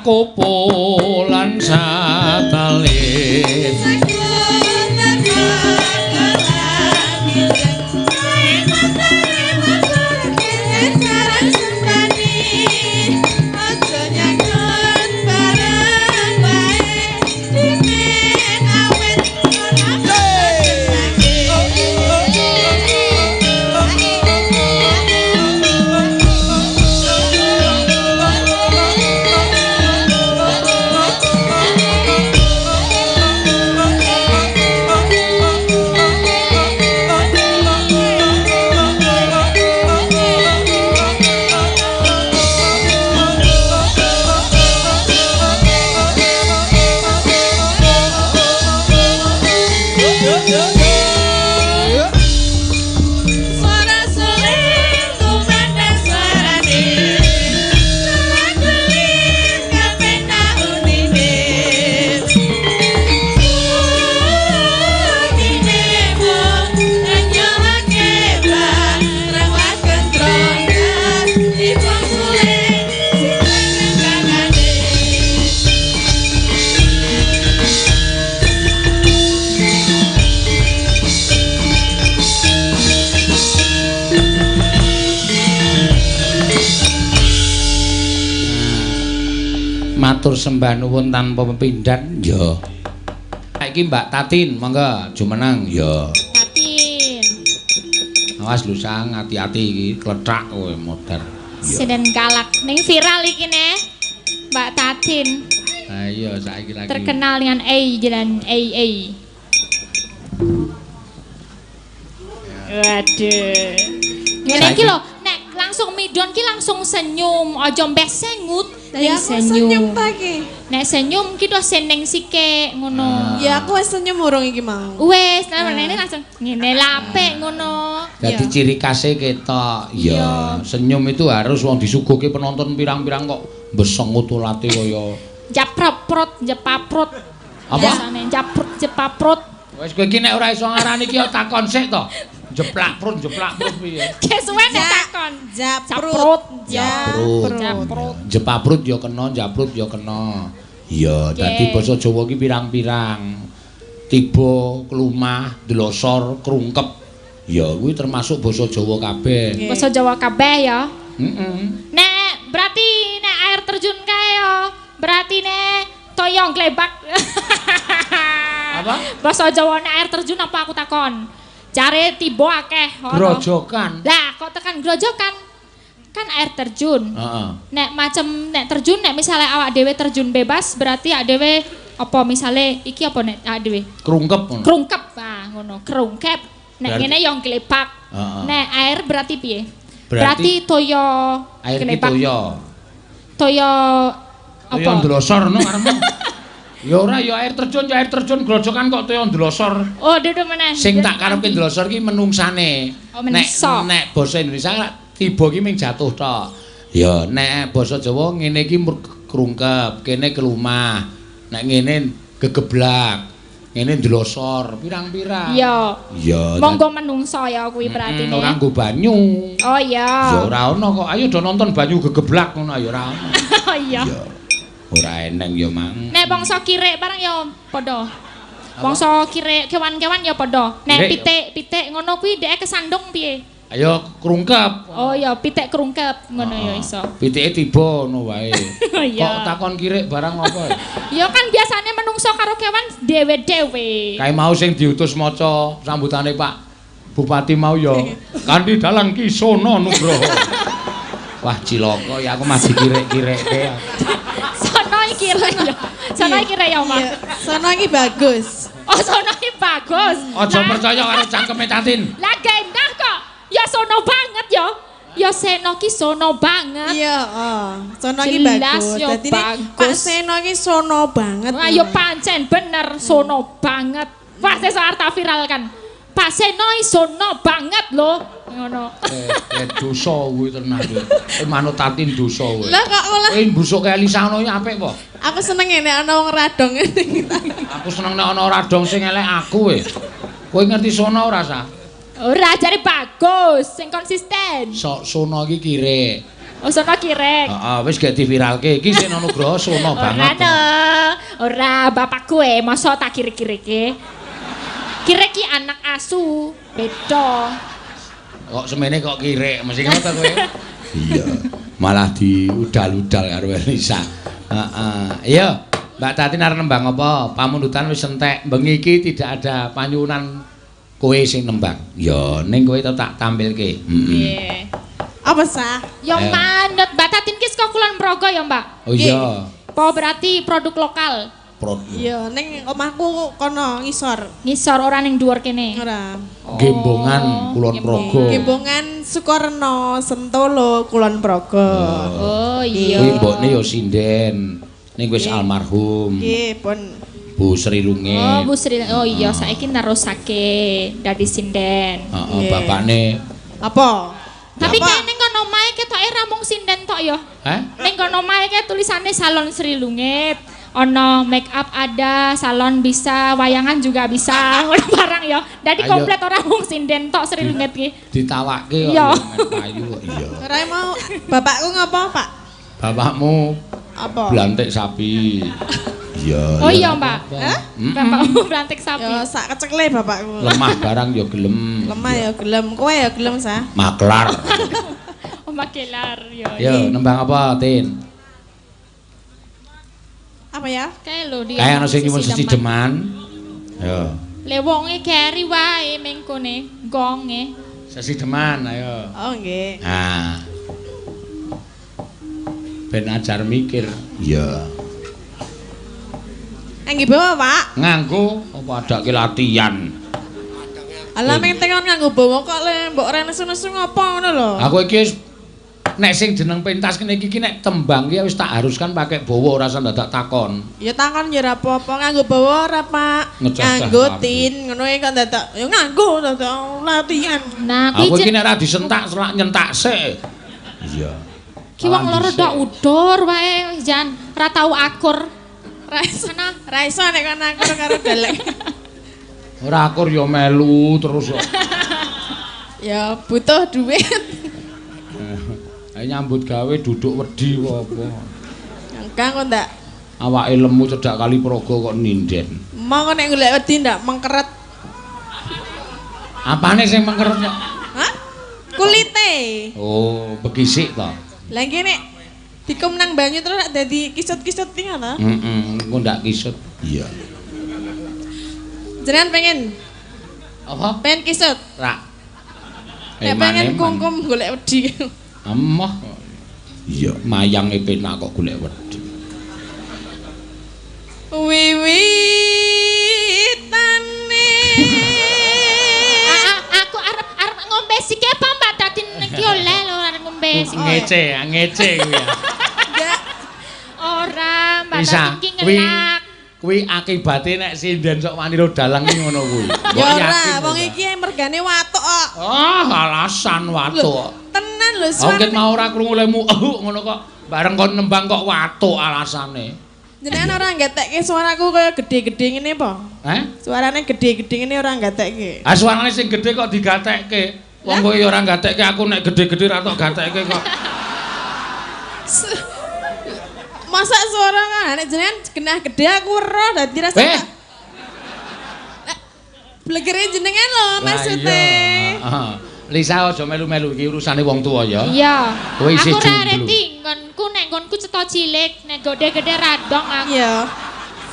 sakopo lan satalit. Matur sembah nuwun tanpa pepindhan. Ya. Saiki Mbak Tatin, monggo jumeneng. Ya. Tatin. Awas lho Sang, ati-ati iki klethak kowe modar. Seden galak ning viral iki ne. Mbak Tatin. Ha iya saiki lagi. Terkenal dengan A jalan A A. Waduh. Ngene iki lho, nek langsung midon ki langsung senyum, aja mbeh sengut. Ya aku senyum ta iki. Nek senyum ki to seneng sike ngono. Ya aku wis senyum urung iki mau. Wis, nah ini langsung ngene lapik ngono. Dadi ciri khase ketok. Ya, senyum itu harus wong disuguhke penonton pirang-pirang kok besengut ulate kaya japrot, jepaprot. Apa? Japrot, jepaprot. Wis kowe iki nek ora iso ngarani iki ya takon sik to. Jeplak prut, jeplak prut piye? Kesuwen nek takon. Japrut, japrut. Japrut. Jepaprut ya kena, japrut ya kena. Iya, dadi basa Jawa ki pirang-pirang. Tiba, klumah, dlosor, krungkep. Ya kuwi termasuk basa Jawa kabeh. Basa Jawa kabeh ya. Heeh. Nek berarti nek air terjun kae ya, berarti nek toyong glebak. Apa? Basa Jawa nek air terjun apa aku takon? Cari tiba akeh. Grojokan. Lah kok tekan grojokan? Kan air terjun. Heeh. Nek macem nek terjun nek misalnya awak dhewe terjun bebas berarti awak dhewe apa misale iki apa nek awak dhewe? Krungkep ngono. Krungkep. Ah ngono, krungkep. Nek ngene yo glebak. Nek air berarti piye? Berarti toya air ki toya. Toya apa? Toya ndlosor ngono karepmu. Ya ora ya air terjun ya air terjun grojokan kok toya ndlosor. Oh, dudu meneh. Sing tak karepke ndlosor ki menungsane. Oh, menungso. Nek basa Indonesia tiba ki ming jatuh tok. Ya nek basa Jawa ngene iki krungkep, kene kelumah. Nek ngene gegeblak, ngene ndlosor, pirang-pirang. Iya. Iya. Monggo menungso ya kuwi berarti ora nggo banyu. Oh iya. Ya ora ono kok. Ayo do nonton banyu gegeblak ngono ya ora ono. Oh iya. Ora eneng ya mang. Nek bangsa kirek barang ya padha. Bangsa kirek kewan-kewan ya padha. Nek pitik-pitik ngono kuwi dhek kesandung piye? Ayo krungkep. Oh ya pitik krungkep ngono ya iso. Pitike tiba ngono wae. Kok takon kirek barang apa? Ya kan biasane menungso karo kewan dhewe-dhewe. Kae mau sing diutus maca sambutane Pak Bupati mau ya kanthi dalang Ki Sono Nugroho. Wah cilaka ya aku masih kirek-kirekke. Sono iki ya. Sono iki ya, Mas. Sono iki bagus. Oh, sono iki bagus. Aja percaya karo cangkeme Tatin. Lah gendah kok. Ya sono banget ya. Ya Seno ki sono banget. Iya, heeh. Sono iki bagus. Dadi Pak Seno iki sono banget. Wah, ya pancen bener sono banget. Wah, sesuk arep tak viralkan. Pak Seno sono banget lho. Ngono. Dosa kuwi tenan kuwi. Manut Tatin dosa kowe. Lah kok malah kowe mbusuke Elisa ngono iki apik apa? Aku seneng nek ana wong radong ngene. Aku seneng nek ana radong sing elek aku kowe. Kowe ngerti sono ora, Sa? Ora, jare bagus, sing konsisten. Sok sono iki kirek. Oh, sono kirek. Heeh, wis gek diviralke. Iki Seno Nugroho sono banget. Ora no. Ora bapakku e, masa tak kirik-kirike. Kirek ki anak asu, beda. Kok semene kok kirek, mesti ngono ta kowe? Iya. Malah diudal-udal karo Elisa. Heeh. Iya, Mbak Tatin arep nembang apa? Pamundutan wis entek. Bengi iki tidak ada panyuwunan kowe sing nembang. Ya, ning kowe tetep tak tampilke. Heeh. Nggih. Apa sah? Ya manut Mbak Tatin ki saka Kulon Progo ya, Mbak. Oh iya. Po berarti produk lokal. Iya, ning omahku kono ngisor. Ngisor ora ning dhuwur kene. Ora. Gembongan Kulon Progo. Gembongan Sukorno, Sentolo, Kulon Progo. Oh iya. Kuwi mbokne ya sinden. Ning wis almarhum. Nggih, pun Bu Sri Lungit. Oh, Bu Sri. Oh iya, saiki nerusake dadi sinden. Heeh, bapakne apa? Tapi kayak ning kono omahe ketoke ra mung sinden tok ya. Hah? Ning kono omahe kae tulisane Salon Sri Lungit. Ono make up ada, salon bisa, wayangan juga bisa, ngono barang ya. Dadi komplit ora mung sinden tok Sri Lungit ki. Ditawake kok payu kok iya. Ora mau bapakku ngopo, Pak? Bapakmu apa? Blantik sapi. Iya. Oh iya, Mbak. Hah? Bapakmu blantik sapi. Ya sak kecekle bapakku. Lemah barang ya gelem. Lemah ya gelem. Kowe ya gelem sah? Maklar. Oh, makelar ya. Yo, nembang apa, Tin? Apa ya? Kae lho dia. Kae ana sing nyuwun sesideman. Yo. Le wonge keri wae mengkone, gonge. Sesideman, ayo. Oh, nggih. Nah. Ben ajar mikir. Iya. Nganggo bawa, Pak? Nganggo apa adake latihan. Alah meng tengon nganggo bawa kok le mbok ora nesu-nesu ngopo ngono lho. Aku iki nek sing jeneng pentas kene iki nek tembang ki wis tak haruskan pakai bawa ora usah dadak takon. Ya takon ya ora apa-apa, nganggo bawa ora, Pak? Nganggo tin ngono iki kok dadak ya nganggo dadak latihan. Nah, kuwi aku iki nek ora disentak selak nyentak sik. Iya. Ki wong loro tok udur wae jan ora tau akur. Ra iso ra iso nek kon akur karo dalek. Ora akur ya melu terus kok. Ya butuh duit. Ayo nyambut gawe duduk wedi apa. Engkang kok ndak awake lemu cedhak kali Progo kok ninden. Monggo nek golek wedi ndak mengkeret. Apane sing mengkeret kok? Hah? Kulite. Oh, bekisik to. Lah iki nek dikum nang banyu terus nek dadi kisut-kisut iki ngono. Heeh, engko ndak kisut. Iya. Jenengan pengen apa? Pengen kisut? Ra. Nek pengen kungkum golek wedi. Emoh. Iya, mayange penak kok golek wedi. Wiwitane. Aku arep ngombe sike apa Mbak Tatin iki oleh lho arep ngombe sike. Ngece, ngece kuwi ya. Enggak. Ora, Mbak Tatin ki ngelak. Kuwi akibate nek sinden sok wani ro dalang ki ngono kuwi. Ya ora, wong iki mergane watuk kok. Ah, alasan watuk. Tenan lho suarane. Aku mau ora krungu lemu ngono kok. Bareng kon nembang kok watuk alasane. Jenengan ora nggatekke suaraku kaya gedhe-gedhe ngene apa? Heh? Suarane gedhe-gedhe ngene ora nggatekke. Ah suarane sing gedhe kok digatekke. Wong kowe ya ora nggatekke aku nek gedhe-gedhe ra tok gatekke kok. Masa suara kan nek jenengan genah gedhe aku ora dadi rasa. Eh. Blegere jenengan lho maksude. Heeh. Lisa aja melu-melu iki urusane wong tuwa ya. Iya. Kowe isih aku ora jomblo. reti nggonku nek nggonku cetha cilik, nek gede-gede radong aku. Iya.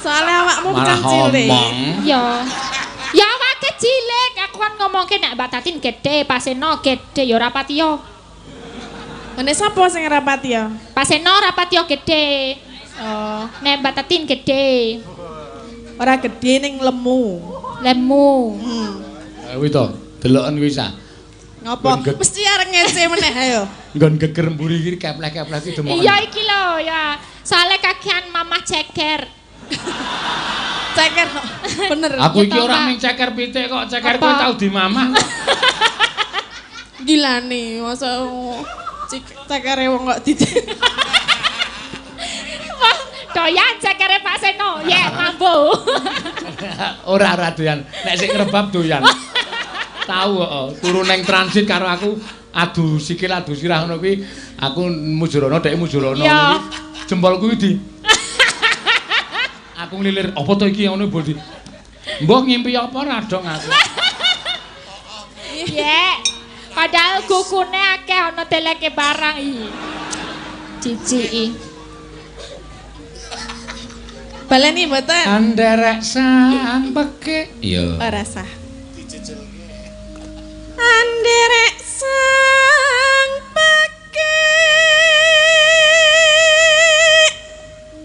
Soale awakmu Malah bocah cilik. omong. Iya. Ya awake cilik, aku kan ngomongke nek Mbak Tatin gede, Paseno gede ya ora patiya. Nek sapa sing ora patiya? Paseno ora patiya gede. Oh, Nek Mbak Tatin gede. Ora gede ning lemu. Lemu. Kuwi to, deloken kuwi sa. Ngopo? Mesti arep ngece meneh ayo. Nggon geger mburi iki kepleh-kepleh iki demoken. Iya iki lho ya. Soale kakean mamah ceker. Ceker kok. Bener. Aku iki Ya toh, ora Mbak. mung ceker pitik kok, ceker Apa? kowe tau dimamah. Gilane, masa cekere wong kok dicek. Wah, doyan cekere Pak Seno. Yek, mambu. Ora ora doyan. Nek sing ngrebab doyan. Tahu heeh, turu neng transit karo aku Adu sikil adu sirah ngono kuwi aku mujurana dhek mujurana ngono kuwi. Jempolku kuwi di aku nglilir apa to iki ngono mbok di. Mbok ngimpi apa ora dong aku. Iya. Padahal kukune akeh ana teleke barang iki. Ciciki. Baleni mboten. Anderek sang pekik. Iya. Ora sah. Anderek sang pekik.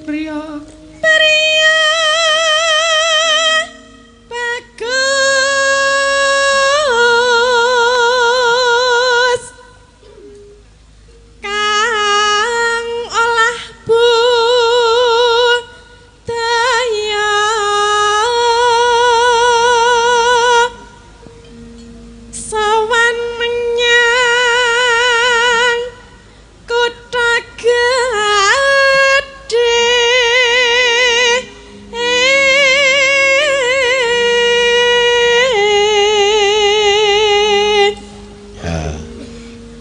Priya. Priya. Bagus. Kang olah budaya. Sowan menyang kutha gedhe.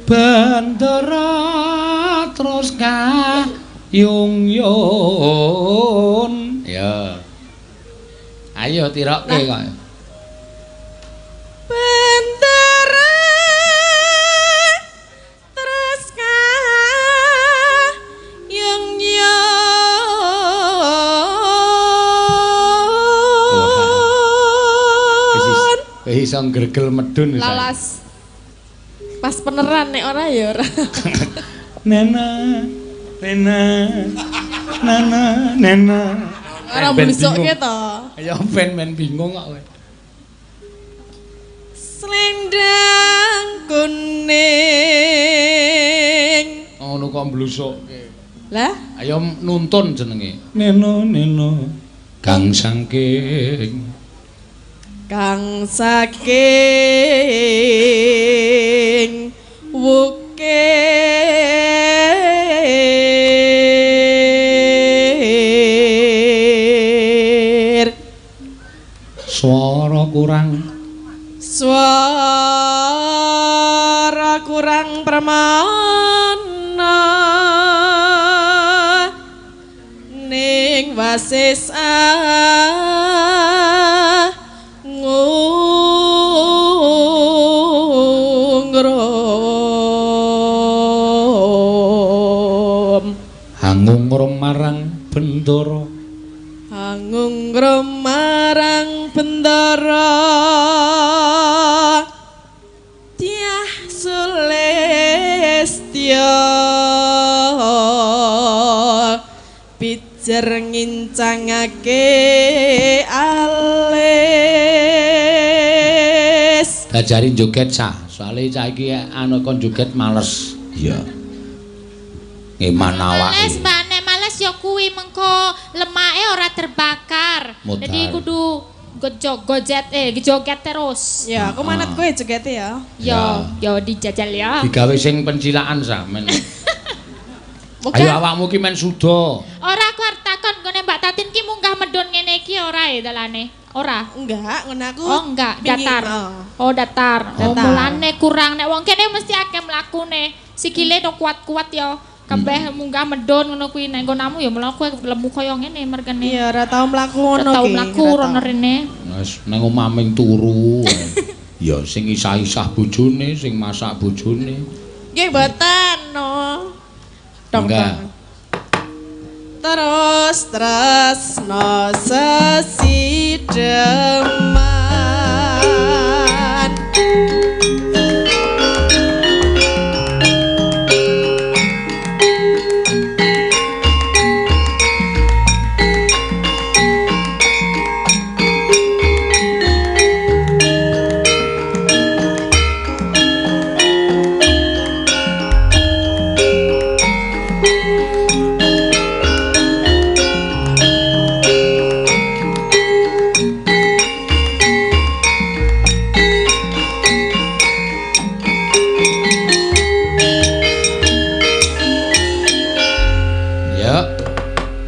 Bendera terus kayung yun. Ya. Ayo tirokke kok. Bendera terus kayung yun. Wis iso ngregel medun wis. Lalas. Pas peneran nek ora ya ora. Nena, nena, nana, nena. Ora mblusukke to. Ya ben men bingung kok kowe. Selendang kuning. Ngono kok mblusukke. Lah, ayo nuntun jenenge. Neno, neno. Kang saking. Kang saking wukir swara kurang, swara kurang pramana ning wasis ngungrum. Hangungrum marang bendara. Hangungrum marang bendara. Dyah Sulistya pijer ngincangake alis. Dajari joget sah, soalnya cah iki anu kon joget males. Iya. Ngeman awake. Males, Mbak, nek males ya kuwi mengko lemake ora terbakar. Modal. Jadi kudu joget terus. Ya, aku manut kowe jogete ya. Yo, yo dijajal ya. Digawe sing pencilaan sah men. Ayo awakmu ki men suda. Ora aku arep takon nggone Mbak Tatin ki munggah medun ngene iki ora ya dalane? Ora. Enggak, ngono aku. Oh, enggak, datar. Oh, datar. Oh, mulane kurang nek wong kene mesti akeh mlakune. Sikile to kuat-kuat ya. Kabeh munggah medun ngono kuwi nek nggonamu ya mlaku lemu kaya ngene mergane. Iya, ora tau mlaku ngono ki. Ora tau mlaku rono rene. Wis nang omah ming turu. Ya sing isah-isah bojone, sing masak bojone. Nggih mboten no. Dong. Terus tresno sesideman.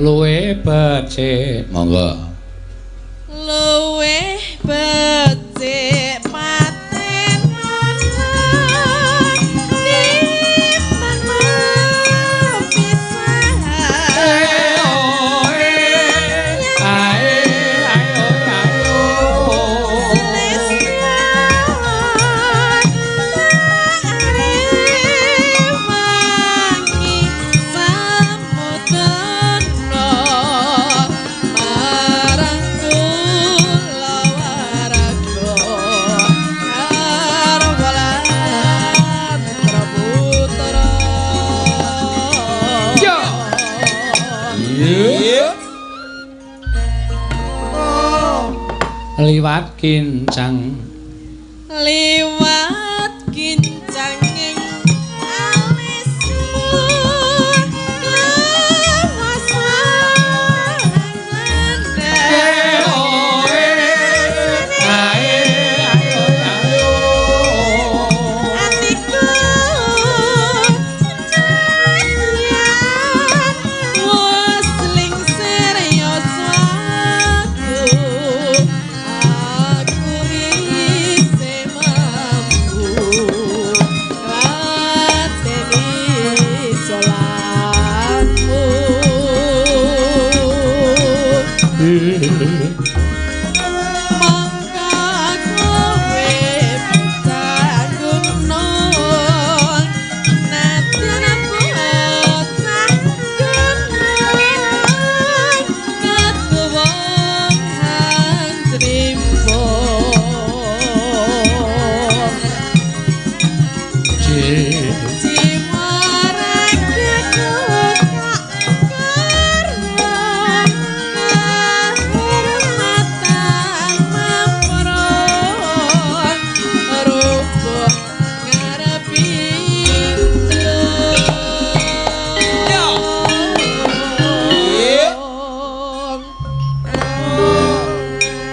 Luwe becik, monggo. Luwe becik paten ana Liwat kincang, liwat kincang ing alismu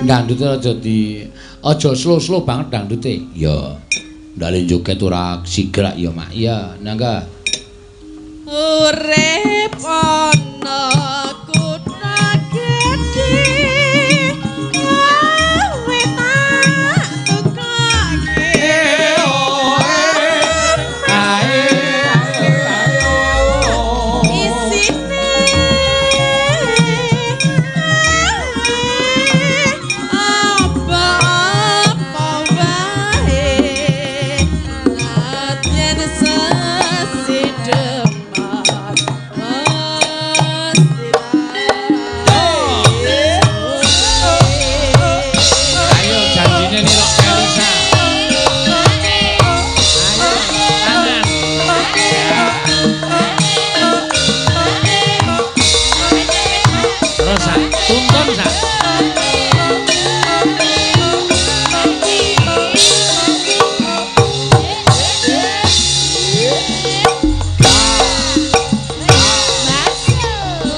Dangdute aja di aja slow-slow banget dangdute. Ya. Ndale joget ora sigrak ya, Mak. Ya, nangga. Urip ana kutha gedhe kowe tak tukake. Isine apa-apa wae latihan sesideman mesti. Ayo janjine nirok Elisa. Ayo tangan. Terus sak, tuntun sak.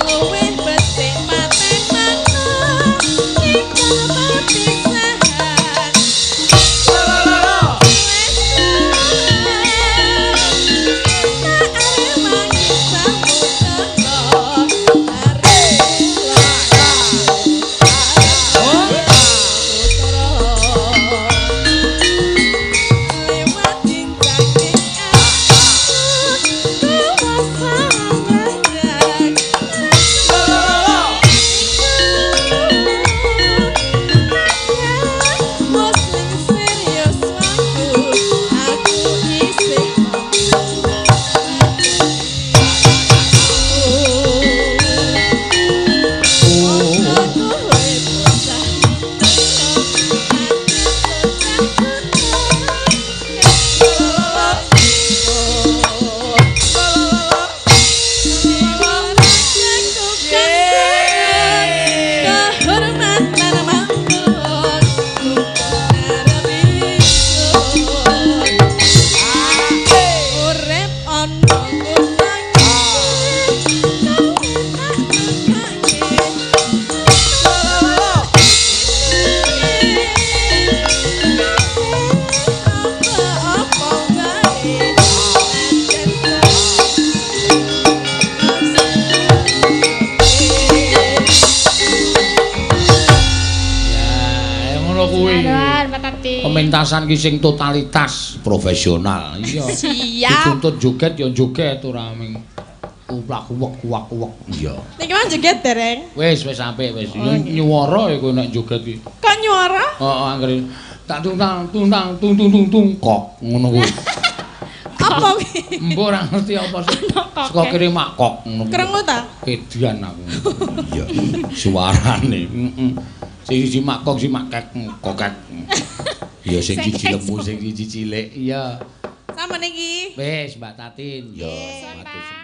Luwih becik patenana tinggal perpisahan. Ya, ngono kuwi. Aduh, Mbak Tati. Pementasan ki sing totalitas profesional. Iya. Siap. Dituntut joget ya joget ora ming kuplak kuwek kuwak kuwek. Iya. Niki mah joget dereng. Wis wis apik wis. Nyuwara ya kowe nek joget ki. Kok nyuara? Heeh, anggere tak tung tang tung tang tung tung tung tung kok ngono kuwi. Apa kuwi? Mbok ora ngerti apa sih. Saka kene mak kok ngono kuwi. Krungu ta? Edan aku. Iya. Suarane. Heeh. Sing siji makok sing makek kokek. Ya sing siji lemu sing siji cilik. Iya. Sama niki. Wis Mbak Tatin. Ya, Nggih. matur.